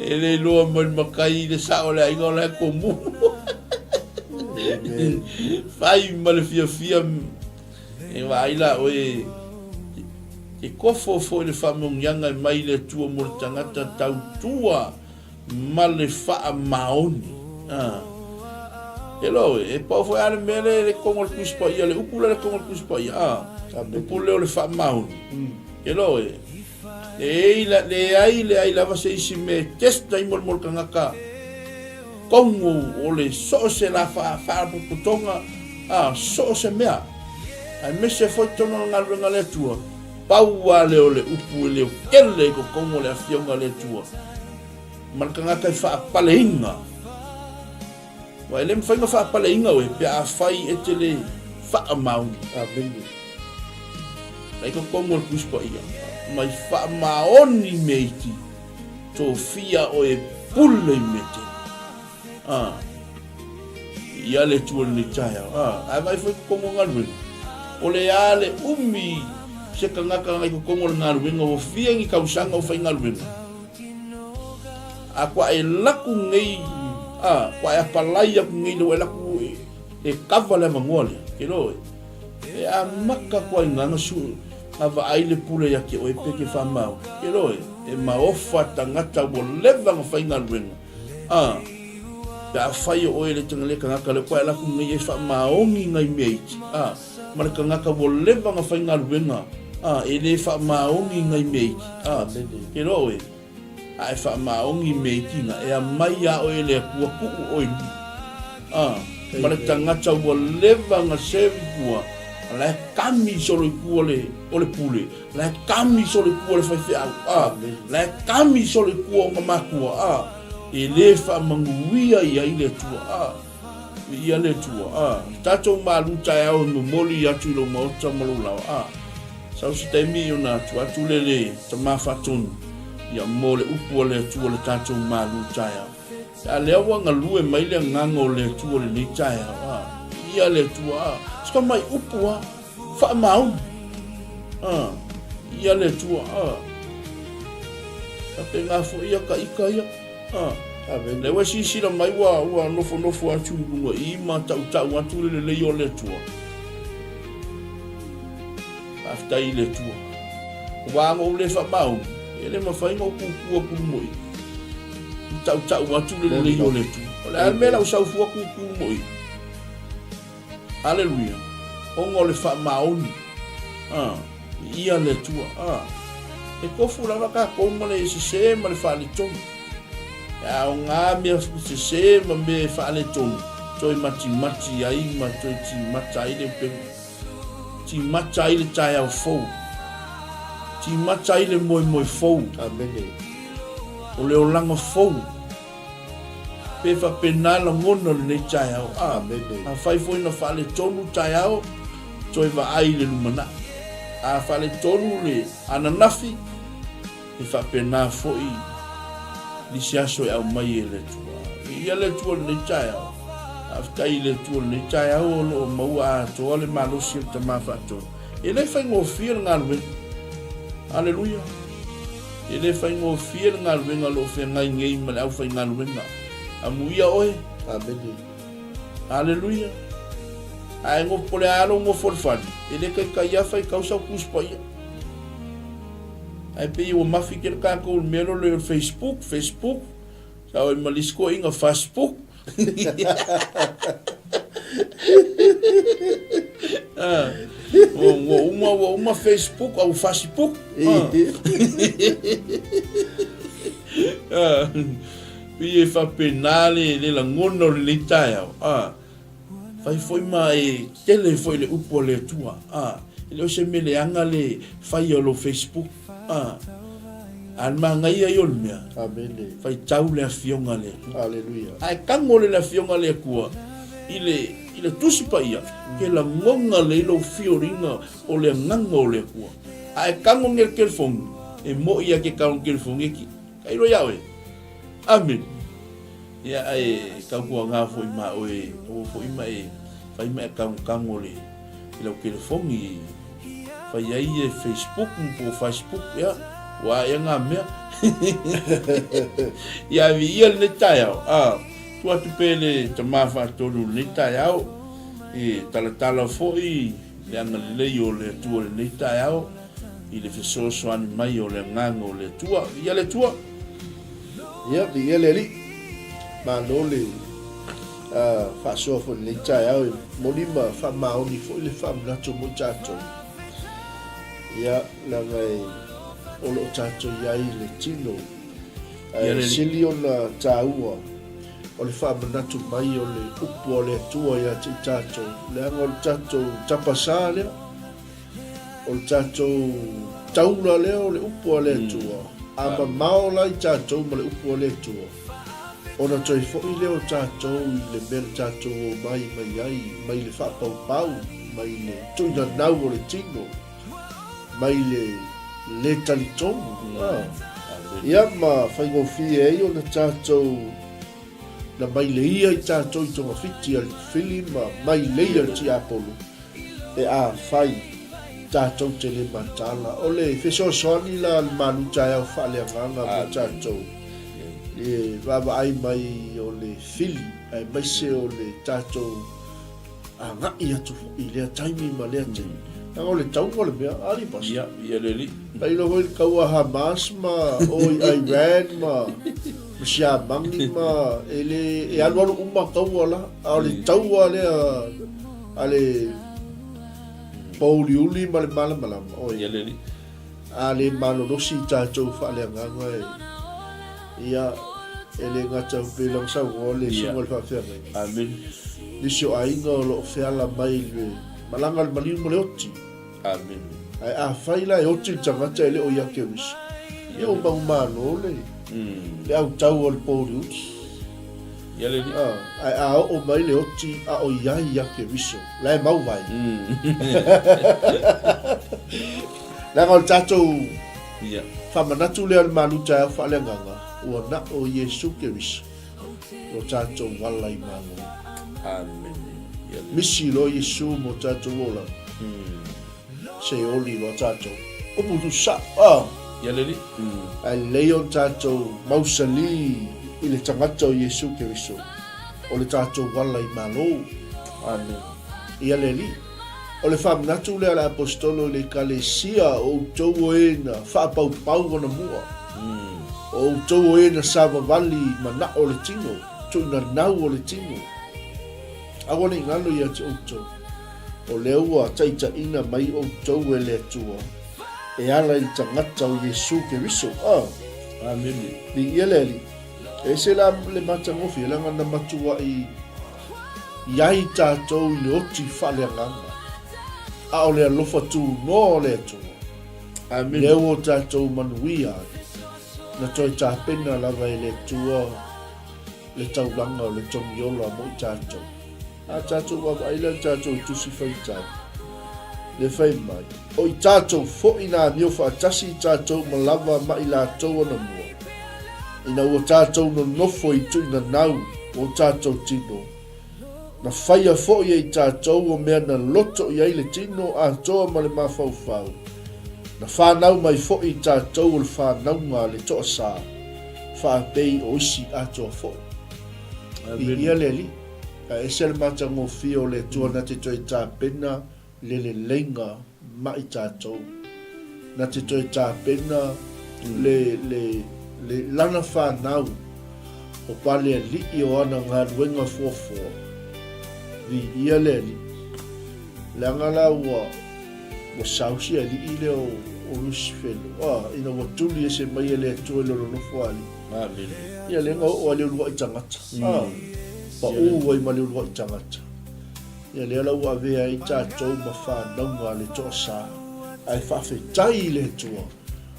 E le iloa mai le makai i le sao le aiga o la e komumu. Fai ma le fiafia e vaai la oe ke kofo foi le faamaoniaga e mai le Atua mo le tagata tautua ma le faamaoni. A. Hello, e pau foi a le mea le le kongo le Tusi Paia, le upu le le kongo le Tusi Paia. A. Upu le o le faamaoni. Hello, e. Leai, leai, leai lava se isi mea e test ai mo le mo le tagata kongo o le so o se la faalapotopotoga, a, so o se mea. Aemaise foi totonu o le galuega a le Atua, pau lava lea o le upu e leo tele i totonu o le Afioga a le Atua, ma le tagata e faapaleina. Aua e le mafai ona faapaleina oe pe afai e te le faamaoni. Amene. La i totonu o le Tusi Paia, mai faamaoni mea iti, tofia oe e pule i mea tele. A, ia le Atua i lenei taeao. A, ae vaai foi i totonu o galuega. O le a le umi se tagata i totonu o le galuega ua fia ni tausaga o faigaluega. A kua e laku nei, a, kua e apalai aku nei le ua e laku e kava le avanoa lea, ke loa oe. E amata kua i ngana su, a vaai le pule ia te oe pe ke whamau. Ke loa oe, e maofa tagata ua leva na faigaluega. A, pe afai o oe le tanga le tagata le kua e laku nei e whamaongi ngai mea iti. A, ma le tagata ua leva na faigaluega, a, e le whamaongi ngai mea iti. A, ke loa oe, a e faamaoni mea iti na, e aumai iā oe e le Atua tuu oe i luma. A, ma le tagata ua leva na serve i tua, a la e kami solo i tua le, o le pule, la e kami solo i tua le faifeau, a, la e kami solo i tua o na matua, a, e le faamanuia i ai le Atua, a, viia le Atua, a, tatou malu taeao e momoli atu i lou maota ma lou laoa, a. Sau se taimi ona atu atu le le tama faatonu ia mo le upu a le Atua le tatou malu taeao. A lea ua galue mai le agaga o le Atua lenei taeao, a ia le Atua, a sika mai upu a faamaoni, a ia le Atua, a faapena foi ia ka ika ia, a lea ua silasila mai ua ua nofonofo atu i luga i ma tautau atu le lelei o le Atua. Faafetai i le Atua. Ua na ou le faamaoni, e le mafai ona ou kūkū atu luma i i tautau atu le lelei o le Atua. O le a le mea la ou saufua kūkū luma i? Aleluia. Ona o le faamaoni. Ah, ia le Atua. Ah, e tofu lava tatou ma le sese ma le faaletonu. E aoga mea sese ma mea e faaletonu, toe matimati ai ma toe timata ai le upega. Timata ai le taeao fou. Timata ai le moemoe fou. Amene. O le olaga fou. Pe faapena lagona o lenei taeao. A, Amene. Afai foi na faaletonu taeao, toe vaai i le lumanai. A faaletonu le ananafi, e faapena foi nisi aso e aumai e le Atua. Viia le Atua i lenei taeao. Faafetai i le Atua i lenei taeao o lo o maua atoa le malosi o le Tama Faatonu. E le faigofie le galuega. Aleluia. E le faigofie le galuega o lo o feagai nei ma le aufaigaluega. Amuia oe. Amene. Aleluia. Ae nofo po le a lou nofo i le fale, e le taitai lava fai tau sau Tusi Paia. Ae pei ua mafi tele tatou i le mea lea o le Facebook, Facebook, sa oi ma le isi toeaiina Facebook. Ua uma, ua uma Facebook, a ua Facebook. Pei e faapena le, le lagona o lenei taeao. Fai foi ma e tele foi le upu a le Atua. A, e le o se mea leaga le faia o lou Facebook. A, a le manaia ia o le mea. Amene. Faitau le Afioga a le Atua. Aleluia. A e tago le Afioga a le Atua i le, i le Tusi Paia, ke lagona lelei lou fioliga o le agaga o le Atua. A e tago nei le telefoni, e moi lava ke tago i le telefoni e ki. Tailo ia oe. Amene. Ia, ae tautuana foi ma oe, aua foi ma e fai ma e kagokago i lau telefoni e fai ai e Facebook po o Facebook, ia, ua ae ngā mea. Ia, ae viia lenei taeao, a, tuu atu pea le tama faatonu i lenei taeao, e talatala foi le agalelei o le Atua i lenei taeao, i le fesoasoani mai o le Agaga o le Atua. Viia le Atua! Ia, viia le Alii. Malo le faasoa foi i lenei taeao e moni ma faamaoni foi le faamanatu mo i tatou. Ia, leaga e o lo o tatou i ai i le tino. Ae sili ona taua o le faamanatu mai o le upu a le Atua ia te i tatou. Leaga o le tatou tapasā lea. O le tatou taula lea o le upu a le Atua, a mamao la i tatou ma le upu a le Atua, ona toe foi lea o tatou i le mea na tatou omai mai ai, mai le faapaupau, mai le tuinanau o le tino, mai le le talitonu. Ia ma faigofie ai ona tatou na maileia i tatou i togafiti a le fili ma maileia le tiapolo pe afai tatou te le mataala. O le fesoasoani la a le malu taeao faaleagaga mo tatou e vaavaai mai o le fili aemaise o le tatou agai atu foi i lea taimi ma lea taimi. Leaga o le tauga o le mea, a alii pasi. Ia, ia le alii. Tailo foi le taua Hamas ma o i Iran ma ma Siamani ma e le e alualu uma taua la. A o le taua lea a le pōuliuli ma le malamalama, oi. Ia le alii. A le malolosi i tatou faaleagaga e, ia, e le gata pei lava saunoa le susuga i le faafeagaiga. Amene. Nisi o aiga o lo o feala mai i le malaga a le maliu ma le oti. Amene. Ae afai la e oti le tagata e le o ia Keriso, ia ua manumalo le, le autau o le pōuliuli. Ia le alii. Ae a oo mai le oti a o i ai ia Keriso, la e mau vai. Leaga o le tatou faamanatu lea o le malu taeao faaleagaga, ua na o Iesu Keriso lo tatou ala i Malo. Amene. Misi loa Iesu mo tatou olaga. Se oli loa tatou. Upu tu sao. Ah. Ia le alii. Ae lelei ona tatou mausali i le tagata o Iesu Keriso, o le tatou ala i Malo. Amene. Ia le Alii. O le faamanatu lea a le Aposetolo i le Ekalesia, o outou o e na faapaupau anamua, o outou o e na savavali manao o le tino, tuinanau o le tino. Aua ne i galo ia te outou, o lea ua taitaiina mai outou e le Atua e ala i le tagata o Iesu Keriso. Ah! Amene. Viia le Alii. E ese la le matagofie, leaga na matuai i ai tatou i le oti faaleagaga, a o le alofa tunoa o le Atua, Amene. lea ua tatou manuia ai, na toe tapena lava e le Atua le taulaga o le togiola mo i tatou. A tatou vaavaai la i le tatou tusi faitau, le fai mai, O i tatou foi na amio faatasi i tatou ma lava ma i latou anamua, ina ua tatou nonofo i tuinanau o tatou tino, na faia foi e i tatou o mea na loto i ai le tino atoa ma le mafaufau, na fanau mai foi i tatou o le fanauga a le toasā, faapei o isi atoa foi. Viia le Alii, ae ese le matagofie o le Atua na te toe tapena le leleiga ma i tatou. Na te toe tapena le, le, le lana fanau o Palealii o ana galuega fuafua. Viia le Alii. Leaga la ua, ua sau si alii lea o, o Lusifelo, a, ina ua tuli ese mai e le Atua i lona nofo alii. Amene. Ia lea na oo ai le uluai tagata, a, pau ai ma le uluai tagata. Ia lea la ua avea ai tatou ma fanauga a le toasā, ae faafetai i le Atua,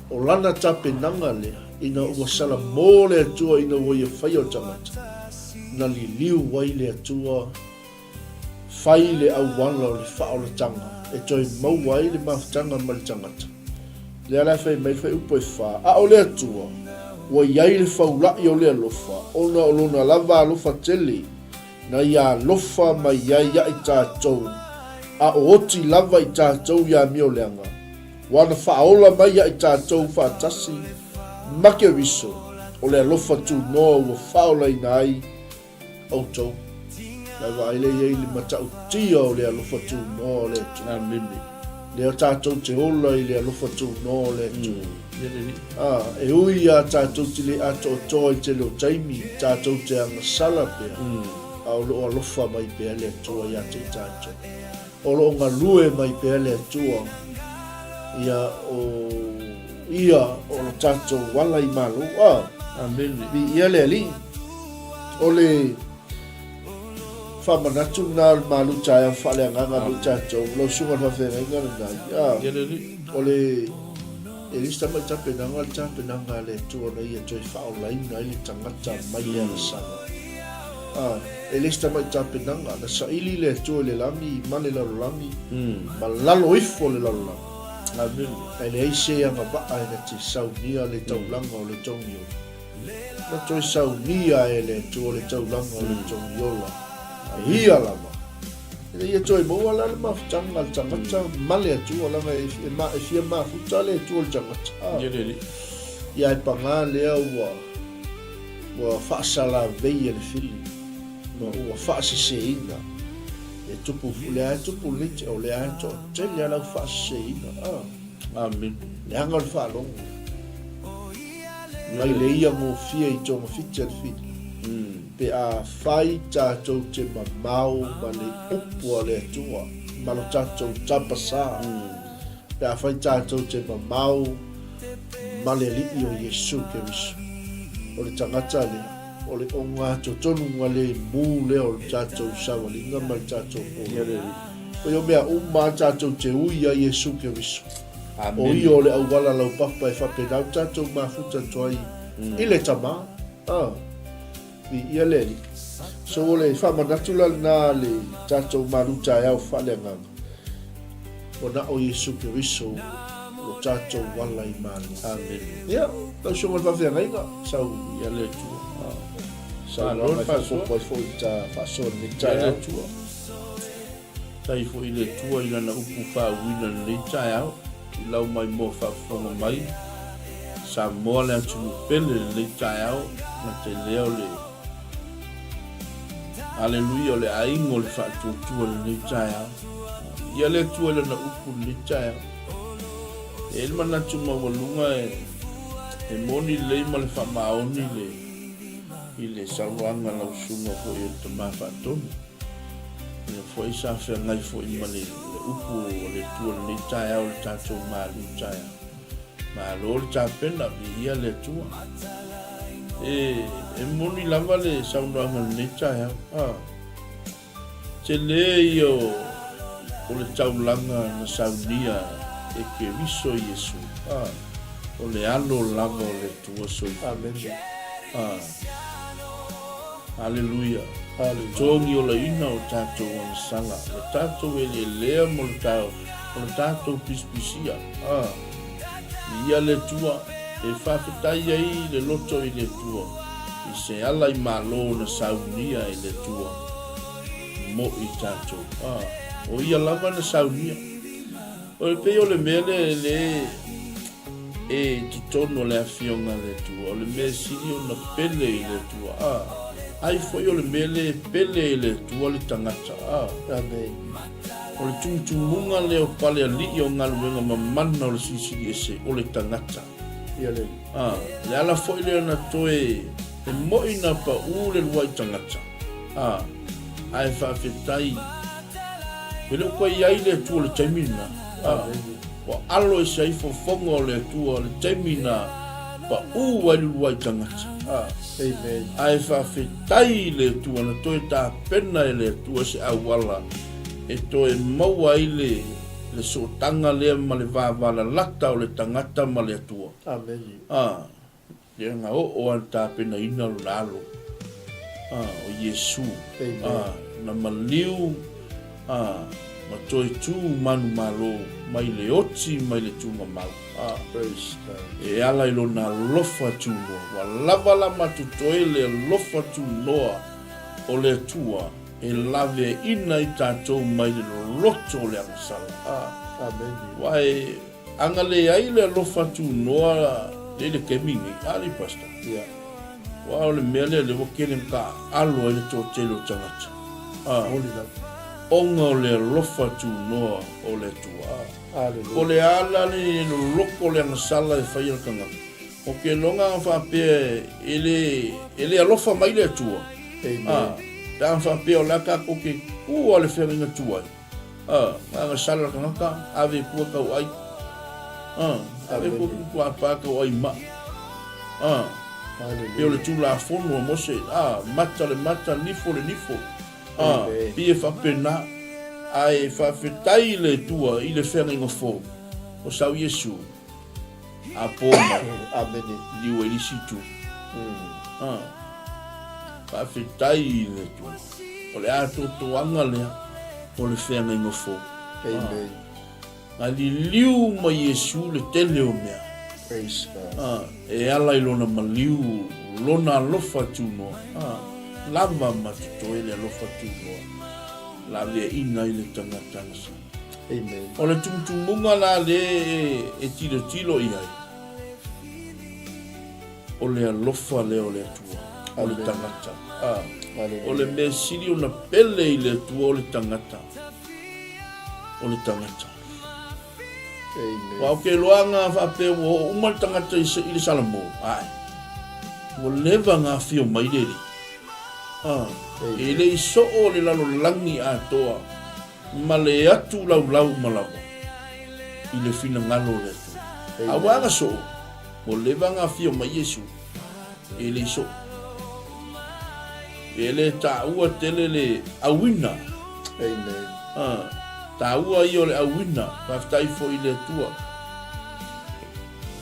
o lana tapenaga lea, ina ua salamo le Atua ina ua ia faia o le tagata, na liliu ai le Atua fai le auala o le faaolataga e toe maua ai le mafutaga ma le tagata. Lea la e fai mai le fuaiupu e fa, a o le Atua. Ua i ai le faula'i o le alofa, ona o Lona lava alofa tele, na Ia alofa mai ai ia i tatou, a o oti lava i tatou i amioleaga, ua na faaola mai ia i tatou faatasi ma Keriso, o le alofa tunoa ua faaolaina ai outou. Na vaai lea i ai le matautia o le alofa tunoa o le Atua. Amene. Lea tatou te ola i le alofa tunoa o le Atua. Mm. Ah, e ui iā tatou te le atoatoa i tele o taimi, tatou te agasala pea, a o lo o alofa mai pea le Atua iā te i tatou. O lo o galue mai pea le Atua, ia o Ia o lo tatou ala i malo. Ah, Amene. Viia le Alii. O le faamanatu lena o le malu taeao faaleagaga mo i tatou, lau susuga i le faafeagaiga lena. Ah, Ia le Alii. O le E le isi tamai tapenaga le tapenaga a le Atua na ia toe faaolaina ai le tagata mai le alasala. A, e le isi tamai tapenaga, na saili le Atua i le lagi ma le lalolagi, ma lalo ifo le lalolagi. Amene. Ae leai se agavaa e na te saunia le taulaga o le togiola. Na toe saunia e le Atua le taulaga o le togiola, e ia lava. Ina ia toe maua la le mafutaga a le tagata ma le Atua, leaga e, e, ma, e fia mafuta le Atua i le tagata. Ah. Ia le alii. Ia e pagā lea ua, ua faasalavei e le fili, ma ua faaseseina. E tupu, lea e tupu lenei te, o lea e toatele a lau faaseseina. Ah. Amene. Leaga o le faalogo. Mai le ia gofie i togafiti a le fili. Pe afai tatou te mamao ma le upu a le Atua ma lo tatou tapasā, pe afai tatou te mamao ma le Alii o Iesu Keriso, o le tagata lea, o le ogatotonu lemu lea o le tatou savaliga ma le tatou pologa. O ia mea uma a tatou te ui ia Iesu Keriso. O ia o le auala laupapa e faapena ona tatou mafuta atu ai i le Tama. Ah, viia le Alii. So o le faamanatu la lena le tatou malu taeao faaleagaga, ua na o Iesu Keriso lo tatou ala i malo. Amene. Ia, lau susuga i le faafeagaiga, sau Ia le Atua. Ah, sau Malo le laga e faasoa. faaopoopo ai foi i ta faasoa i lenei Ia le taeao. Atua. Faafetai foi i le Atua i Lana upu faauuina i lenei taeao, i lau maimoa faafofoga mai, Samoa le atunuu pele i lenei taeao, na te lea o le Aleluia o le aiga o le faatuatua i lenei taeao. Ia le Atua i Lana upu i lenei taeao. E i ai le manatu maualuga e, e moni lelei ma le faamaoni le, i le saunoaga a lau susuga foi o le Tama Faatonu. Ia foi sa feagai foi ma le upu o le Atua i lenei taeao i le tatou malu taeao. Malo le tapena, viia le Atua. E, e moni lava le saunoaga i lenei taeao. Ah, tele ia o, o le taulaga na saunia e Keriso Iesu. Ah, o le alo lava o le Atua soifua. Amen. Ah, Aleluia! Togi olaina o tatou agasala, le tatou eleelea mo le ta, o le tatou pisipisia. A, Viia le Atua, e faafetai ai le loto i le Atua, i se ala i malo na saunia e le Atua mo i tatou. A, o ia lava na saunia. O le pei o le mea lea e le e totonu o le Afioga a le Atua, o le mea e sili ona pele i le Atua, a, ai foi o le mea lea e pele i le Atua le tagata, a. Amene. O le tumutumuga lea o palealii o galuega mamana o le Silisili Ese, o le tagata. Ia le. A, le ala foi lea na toe e mo'i na paʻū le luaʻi tagata, a, ae faafetai E le o toe i ai le Atua i le taimi lena. Ua alo ese ai fofoga o le Atua i le taimi na paʻū ai le uluai tagata. Amen. Ae faafetai i le Atua na toe tapena e le Atua se auala e toe maua ai le, le sootaga lea ma le vavalalata o le tagata ma le Atua. Amen. Lea na oo lava i le tapenaina lona alo, a, o Iesu, a, na maliu, a, Ma toe tu manumalo mai le oti mai le tugamau. A. Praise God. E ala i lona alofa tunoa. Ua lava la matotoe le alofa tunoa o le Atua e laveaina ai tatou mai le loloto o le agasala. A. Amen. Ua e agalelei le alofa tunoa le i le taimi nei, a alii Pastor? Yeah. Ua o le mea lea lea ua tele na taaalo ai le toatele o tagata. A. Moni lava. Ona o le alofa tunoa o le Atua. A. Hallelujah. O le ala le loloko o le agasala e faia le tagata. O ke loga a faapea e le, e le alofa mai le Atua. Amen. A, pe a faapea o le a tatou ke ku a le feagaiga tuai. A, na agasala le tagata, ave i tua tau ai. A, ave i tua kuku a pa tau ai ma. A, Hallelujah. pe o le Tulafono a Mose, a, mata le mata, nifo le nifo. A, pei e faapena, ae faafetai i le Atua i le feagaiga fou o sau Iesu a po mai. Amene. Liu ai le isi itu. A, faafetai i le Atua. O le atoatoaga lea o le feagaiga fou. Amen. Na liliu mai Iesu le tele o mea. Praise God. A, e ala i lona maliu, lona alofa tunoa. A, lava ma totoe le alofa tunoa. Laveaina ai le tagata sa. Amen. O le tumutumuga la le e tilotilo i ai, o le alofa lea o le Atua, o le tagata. A, o le mea sili ona pele i le Atua o le tagata. O le tagata. Amen. Wa o ke loaga faapea ua oo uma le tagata i i le Salamo, ae ua leva ona afio mai le Alii. A, e le i soo le lalolagi atoa ma le atu laulau uma lava i le finagalo o le Atua. A ua aga soo, ua leva ona afio mai Iesu, e le i soo. E le taua tele le auina. Amen. A, taua ia o le auina. Faafetai foi i le Atua.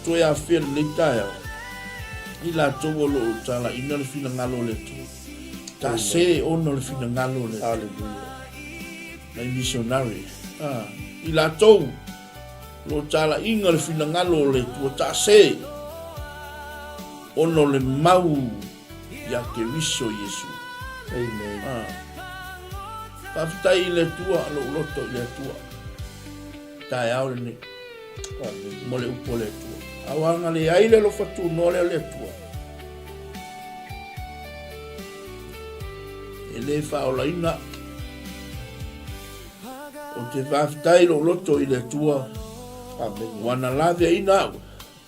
Toe afea lenei taeao i latou o lo o talaiina le finagalo o le Atua. Ta se ona o le finagalo o le Atua. Hallelujah. Nai missionary. A, i latou o lo o talaiina le finagalo o le Atua, ta se ona o le mau Ia Keriso Iesu. Amen. Ah. Faafetai i le Atua, lou loto i le Atua. Taeao lenei. Amen. Mo le upu o le Atua. Aua na leai le alofa tunoa lea o le Atua. E le faaolaina. Ou te faafetai lou loto i le Atua. Amen. Ua na laveaina au.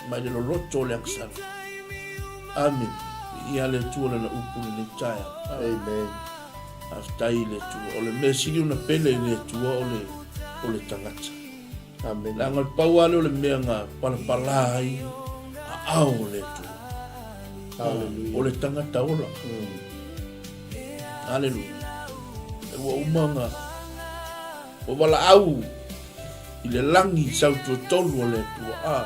Mai le loloto o le agasala. Amen. Viia le Atua Lana upu lenei taeao. Amen. Faafetai i le Atua. O le mea sili ona pele i le Atua o le, o le tagata. Amen. Leaga o le pau lava lea o le mea na palapala ai aao o le Atua. Hallelujah. O le tagata ola. Hallelujah. Ua uma ona ua valaau i le lagi sautuatolu o le Atua, a,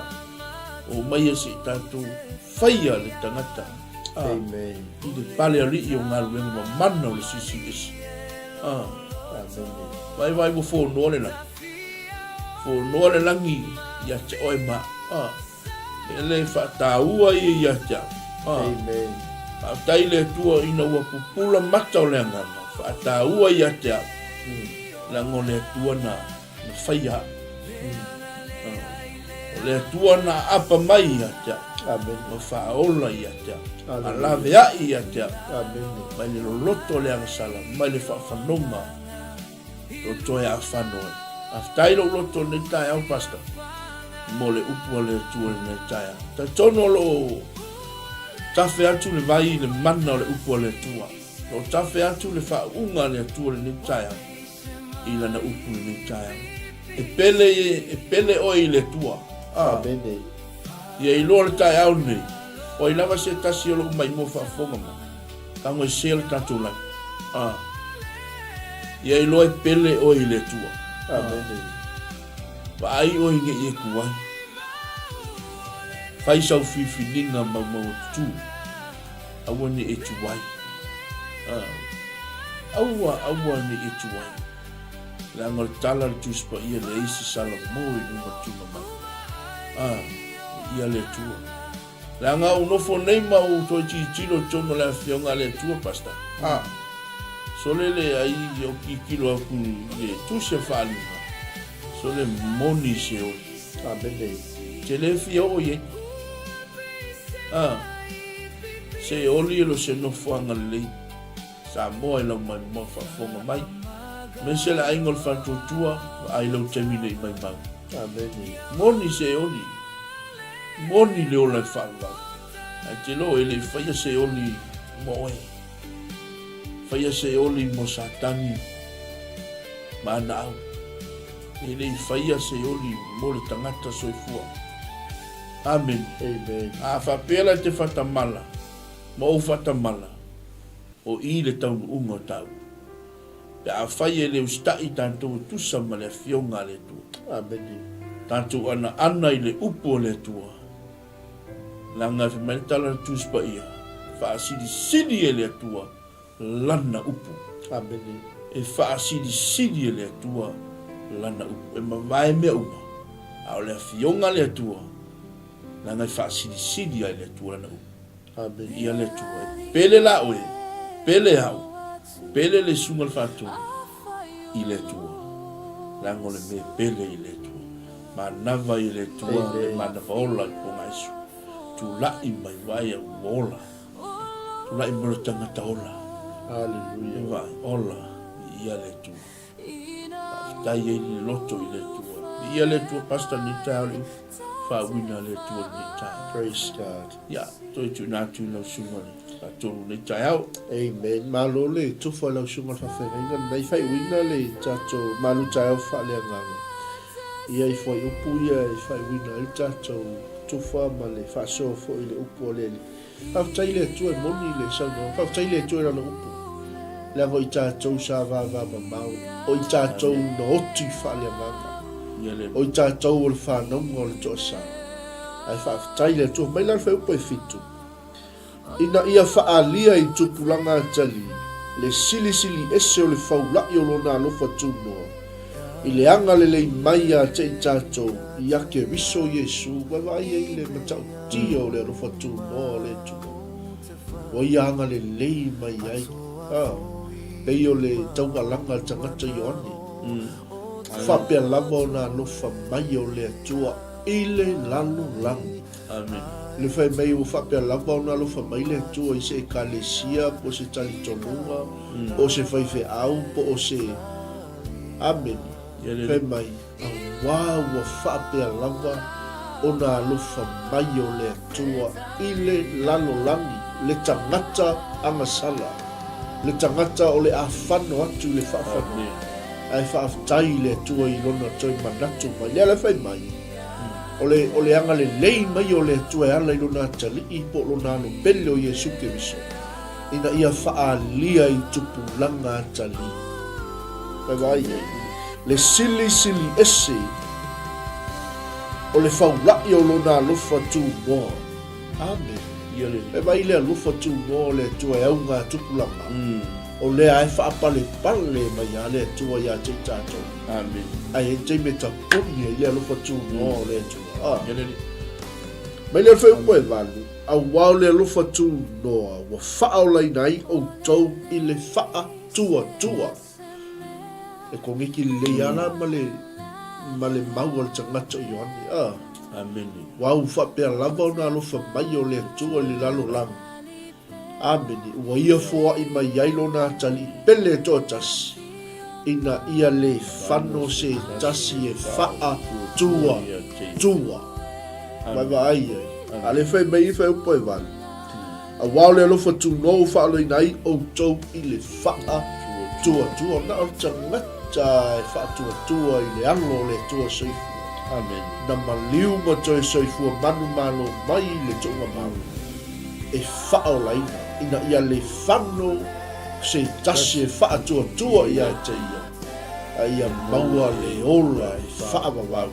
o mai e se i tatou faia le tagata, a, Amen. i le pale alii o galuega mamana o le Silisili Ese. A, Amen. vaivai ua fonoa le lagi. Fonoa le lagi ia te oe ma, a, e le faataua ia ia te au. A, Amen. faafetai i le Atua ina ua pupula mata o le agaga, faataua ia te au. Leaga o le Atua na na faia au. O le Atua na aapa mai ia te au. Amen. Ma faaola ia te au. Hallelujah. Ma laveai ia te au. Amen. Mai le loloto o le agasala, mai le faafanoga o toe aafano ai. Faafetai lou loto i lenei taeao, Pastor, mo le upu a le Atua i lenei taeao. Talitonu o lo o tafe atu le vai i le mana o le upu a le Atua. O lo o tafe atu le faauuga a le Atua i lenei taeao. i lana upu lenei taeao. E pele, e pele oe i le Atua. Ah. Amene. Ia iloa le taeao lenei, o ai lava se tasi o lou maimoa faafofoga mai, tago e sea le tatou lagi. Ah. Ia iloa e pele oe i le Atua. Amene. Vaai oe ne i e ku ai. Fai sau filifiliga maumau atu. Aua ne i e tuai. Ah. Aua, aua ne i e tuai. Leaga o le tala a le Tusi Paia e leai se salamo i luma tuna mai. A, viia le Atua. Leaga ou nofo nei ma ou toe tilotilo i totonu o le Afioga a le Atua, Pastor. A, sole le ai ou tilotilo atu i le Tusi a Faaaliga, sole moni se oli. Amene. Te le fia oo i ai. A, se oli e le o se nofoaga lelei. Samoa i lau maimoa faafofoga mai. Aemaise le aiga o le Faatuatua, vaai lau taimi nei maimau. Amene. Moni se oli. Moni le ola e faavavau. Ae te iloa e le i faia se oli mo oe. Faia se oli mo Satani ma ana au. E le i faia se oli mo le tagata soifua. Amene. Amen. A faapea la te faatamala ma ou faatamala, o i le taunuuga o tāua. Pe afai e le usitai tatou e tusa ma le Afioga a le Atua. Amene. Tatou anaana i le upu a le Atua, leaga e fai mai le tala a le Tusi Paia, Faasilisili e le Atua Lana upu. Amene. E faasilisili e le Atua Lana upu. E mavae mea uma, a o le Afioga a le Atua, leaga e faasilisili ai le Atua Lana upu. Amene. Ia le Atua. E pele la oe, pele au, pele le Susuga le Faatonu i le Atua. Leaga o le mea e pele i le Atua. Manava i le Atua le manava ola i Pogaisu. Tulai mai vaai au ua ola. Tulai mai le tagata ola. Hallelujah. Vaai, ola, viia le Atua. Faafetai ai le loto i le Atua. Viia le Atua, Pastor, lenei taeao le upu faauiina a le Atua i lenei taeao. Praise God. Ia, toe tuuina atu i lau susuga le faatonu lenei taeao. Amen. Malo le tufa i lau susuga le faafeagaiga lenei faaiuina le tatou malu taeao faaleagaga. Ia i fuaiupu ia e faaiuina ai le tatou tufa ma le faasoa foi i le upu a le Alii. Faafetai i le Atua e moni le saunoaga. Faafetai i le Atua i Lana upu. Leaga o i tatou sa vavamamao, o i tatou na oti faaleagaga, o i tatou o le fanauga o le toasa. Ae faafetai i le Atua. Mai la le fuaiupu e fitu. Ina ia faaalia i tupulaga atalii le silisili ese o le faula'i o Lona alofa tunoa, i le agalelei mai ia te i tatou ia Keriso Iesu, ua vaai ai le matautia o le alofa tunoa o le Atua, ua ia agalelei mai ai, a, pei o le taualaga a le tagata Ioane, faapea lava ona alofa mai o le Atua i le lalolagi. Amene. Le fai mai ua faapea lava ona alofa mai le Atua i se Ekalesia po o se talitonuga, po o se faifeau, po o se. Amene. Fai mai, auā ua faapea lava ona alofa mai o le Atua i le lalolagi, le tagata agasala, le tagata o le a fano atu i le faafanua, ae faafetai i le Atua i Lona toe manatu mai. Lea la e fai mai, O le, o le agalelei mai o le Atua e ala i Lona atalii po o Lona Alo pele o Iesu Keriso, ina ia faaalia i tupulaga atalii. Whai vaai ai, le silisili ese o le faula'i o Lona alofa tunoa. Amene. Whai vaai le alofa tunoa o le Atua e auga tupulaga. O lea e faapalepale mai a le Atua ia te i tatou. Amene. Ae i ai taimi e tapuni ai le alofa tunoa o le Atua. Ah. Mai le fuaiupu e valu, auā o le alofa tunoa ua faaolaina ai outou i le faatuatua. E koneki lelei lava la ma le, ma le mau a le tagata o Ioane. Ah. Amene. Ua au faapea lava ona alofa mai o le Atua i le lalolagi. Amene, ua ia foai mai ai lona atalii pele e toatasi, ina ia le fano se tasi e faa tua tua. Mai vaai ai. A le fai mai i fuaiupu e valu. Auā o le alofa tunoa ua faaloina ai outou i le faa tua tua. Na o le tagata e faatuatua i le alo o le Atua soifua. Amene. Na maliu ma toe soifua manumalo mai i le tuugamau. e faaolaina, ina ia le fano se tasi e faatuatua ia te ia, a ia maua le ola e faavavau.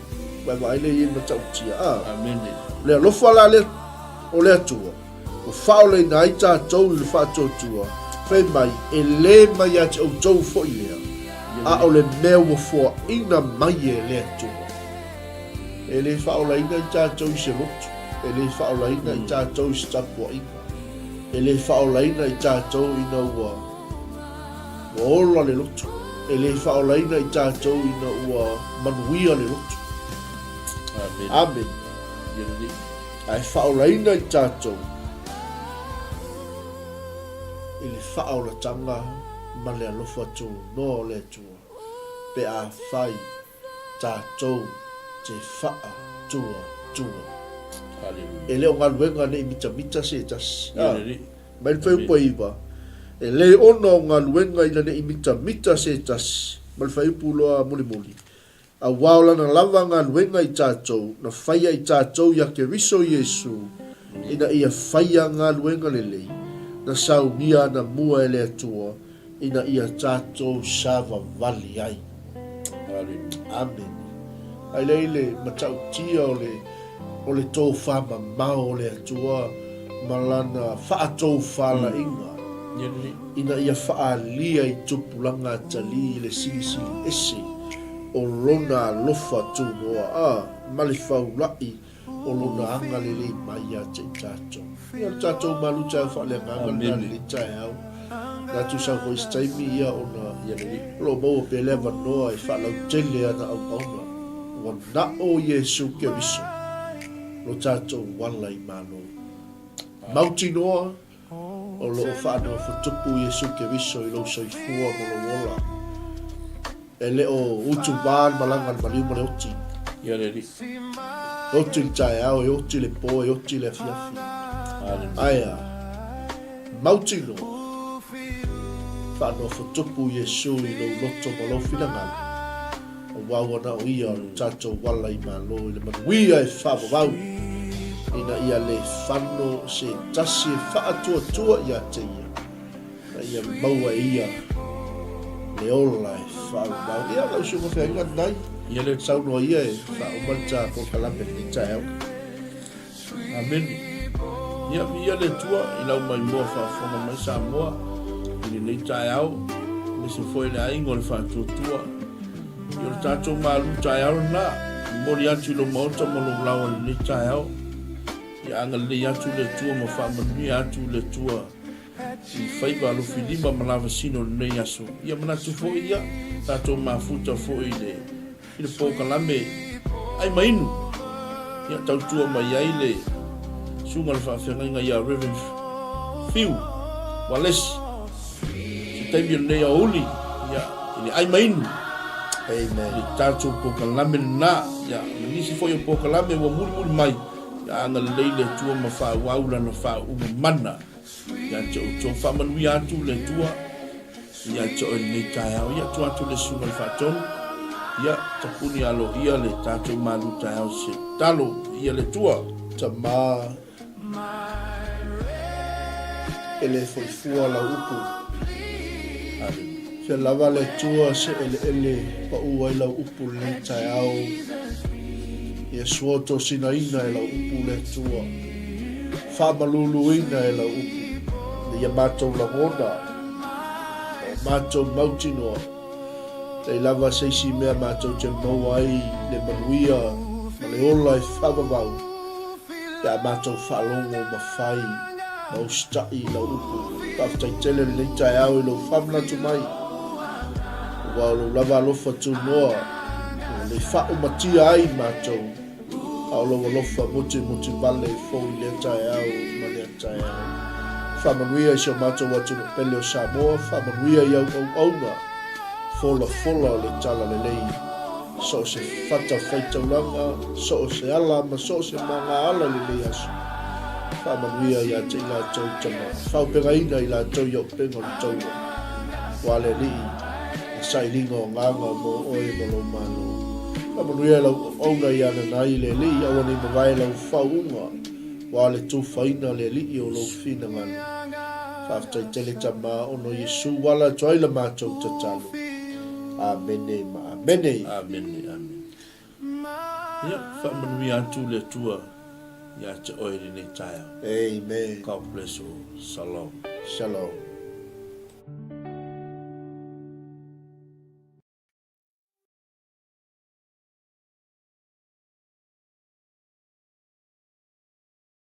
Ua e vaai lea i ai matautia, a? Amene. O le alofa la lea o le Atua, ua faaolaina ai tatou i le faatuatua, fai mai, e le mai ia te outou foi lea, A o le mea ua foaina mai e le Atua. E le faaolaina i tatou i se lotu, e le faaolaina i tatou i se tapuaiga, e le faaolaina i tatou ina ua ua ola le lotu, e le faaolaina i tatou ina ua manuia le lotu. Amene. Ae faaolaina i tatou i le faaolataga ma le alofa tunoa o le Atua, pe afai tatou te faatuatua. E le o galuega nei mitamita se tasi. Mai le fuaiupu e 9, E le ona o galuega ina ne i mitamita se tasi, ma le fuaiupu loa mulimuli, Aua o Lana lava galuega i tatou, na faia i tatou ia Keriso Iesu, ina ia faia galuega lelei, na saunia anamua e le Atua, ina ia tatou savavali ai. Amene. Ai lea i le matautia o le, o le tofa mamao o le Atua ma Lana faatofalaiga, ina ia faaalia i tupulaga atalii le silisili ese o Lona alofa tunoa, a, ma le faula'i o Lona agalelei mai ia te i tatou. Ia, o le tatou malu taeao faaleagaga lena i lenei taeao. Na tusa foi i se taimi ia ona o lo o maua pea le avanoa e faalautele ana auauna. Ua na'o Iesu Keriso lo tatou ala i Malo. Mautinoa o lo o faanofotupu Iesu Keriso i lou soifua ma lou ola. E le o utuvā le malaga a le maliu ma le oti. Ia le Alii. E oti le taeao, e oti le po, e oti le afiafi. Ae a? Mautinoa, faanofotupu Iesu i lou loto ma lou finagalo, aua ua na o Ia o le tatou ala i Malo i le manuia e faavavau, ina ia le fano se tasi e faatuatua ia te Ia. Ina ia maua e ia le ola e faavavau. Ia, lau susuga feagaiga lenai, Ia le. Saunoa ia e faauma le ta polokalame i lenei taeao. Amene. Ia, viia le Atua i lau maimoa faafofoga mai Samoa i lenei taeao, aemaise foi le aiga o le faatuatua. Ia o le tatou malu taeao lena, momoli atu i lou maota ma lou laoa i lenei taeao. Ia agalelei atu le Atua ma faamanuia atu le Atua i faiva alofilima ma lavasino i lenei aso. Ia manatu foi ia, tatou mafuta foi i le, i le polokalame ai ma inu. Ia tautua mai ai le susuga le faafeagaiga ia Reverend Fiu Walesi. Se taimi o lenei aoauli, ia, i le ai ma inu. Amen. Le tatou polokalame lena, ia, ma nisi foi o polokalame ua mulimuli mai, ia agalelei le Atua ma faaauau lana faauuga mana. Ia te outou. Faamanuia atu le Atua ia te oe lenei taeao. Ia tua atu le Susuga i le Faatonu. Ia tapuni aloaia le tatou malu taeao se talo ia le Atua. Tama, e le foi fua lau upu. Hallelujah. Fia lava le Atua se eleele pau ai lau upu lenei taeao. Ia sua tosinaina e lau upu le Atua. Faamaluluina e lau upu ina ia matou lagona ma o matou mautinoa, leai lava se isi mea matou te maua ai le manuia ma le ola e faavavau pe a matou faalogo ma fai ma usitai i lau upu. Faafetai tele lenei taeao i lou faamanatu mai, aua o lou lava alofa tunoa ua le faaumatia ai matou. A o lou alofa motumotu vale fou i lea taeao ma lea taeao. Faamanuia i si o matou atunuu pele o Samoa, faamanuia i au auauna folafola o le talalelei, so o se fata faitaulaga, so o se ala ma so o se magaala i lenei aso. Faamanuia ia te i latou tama, faaopegaina i latou i auupega o le taua, aua le Alii, le sailiga o agaga mo oe ma lou Malo. Faamanuia lau auauna ia Nanai le Alii, aua nei mavae lau faauuga, aua le tufaina le Alii o lou finagalo. Faafetai tele Tama, ona o Iesu ua ala atu ai la matou tatalo. Amene ma Amene. Amene, amene. Ia, faamanuia atu le Atua ia te oe i lenei taeao. Amen. God bless all. Shalom. Shalom.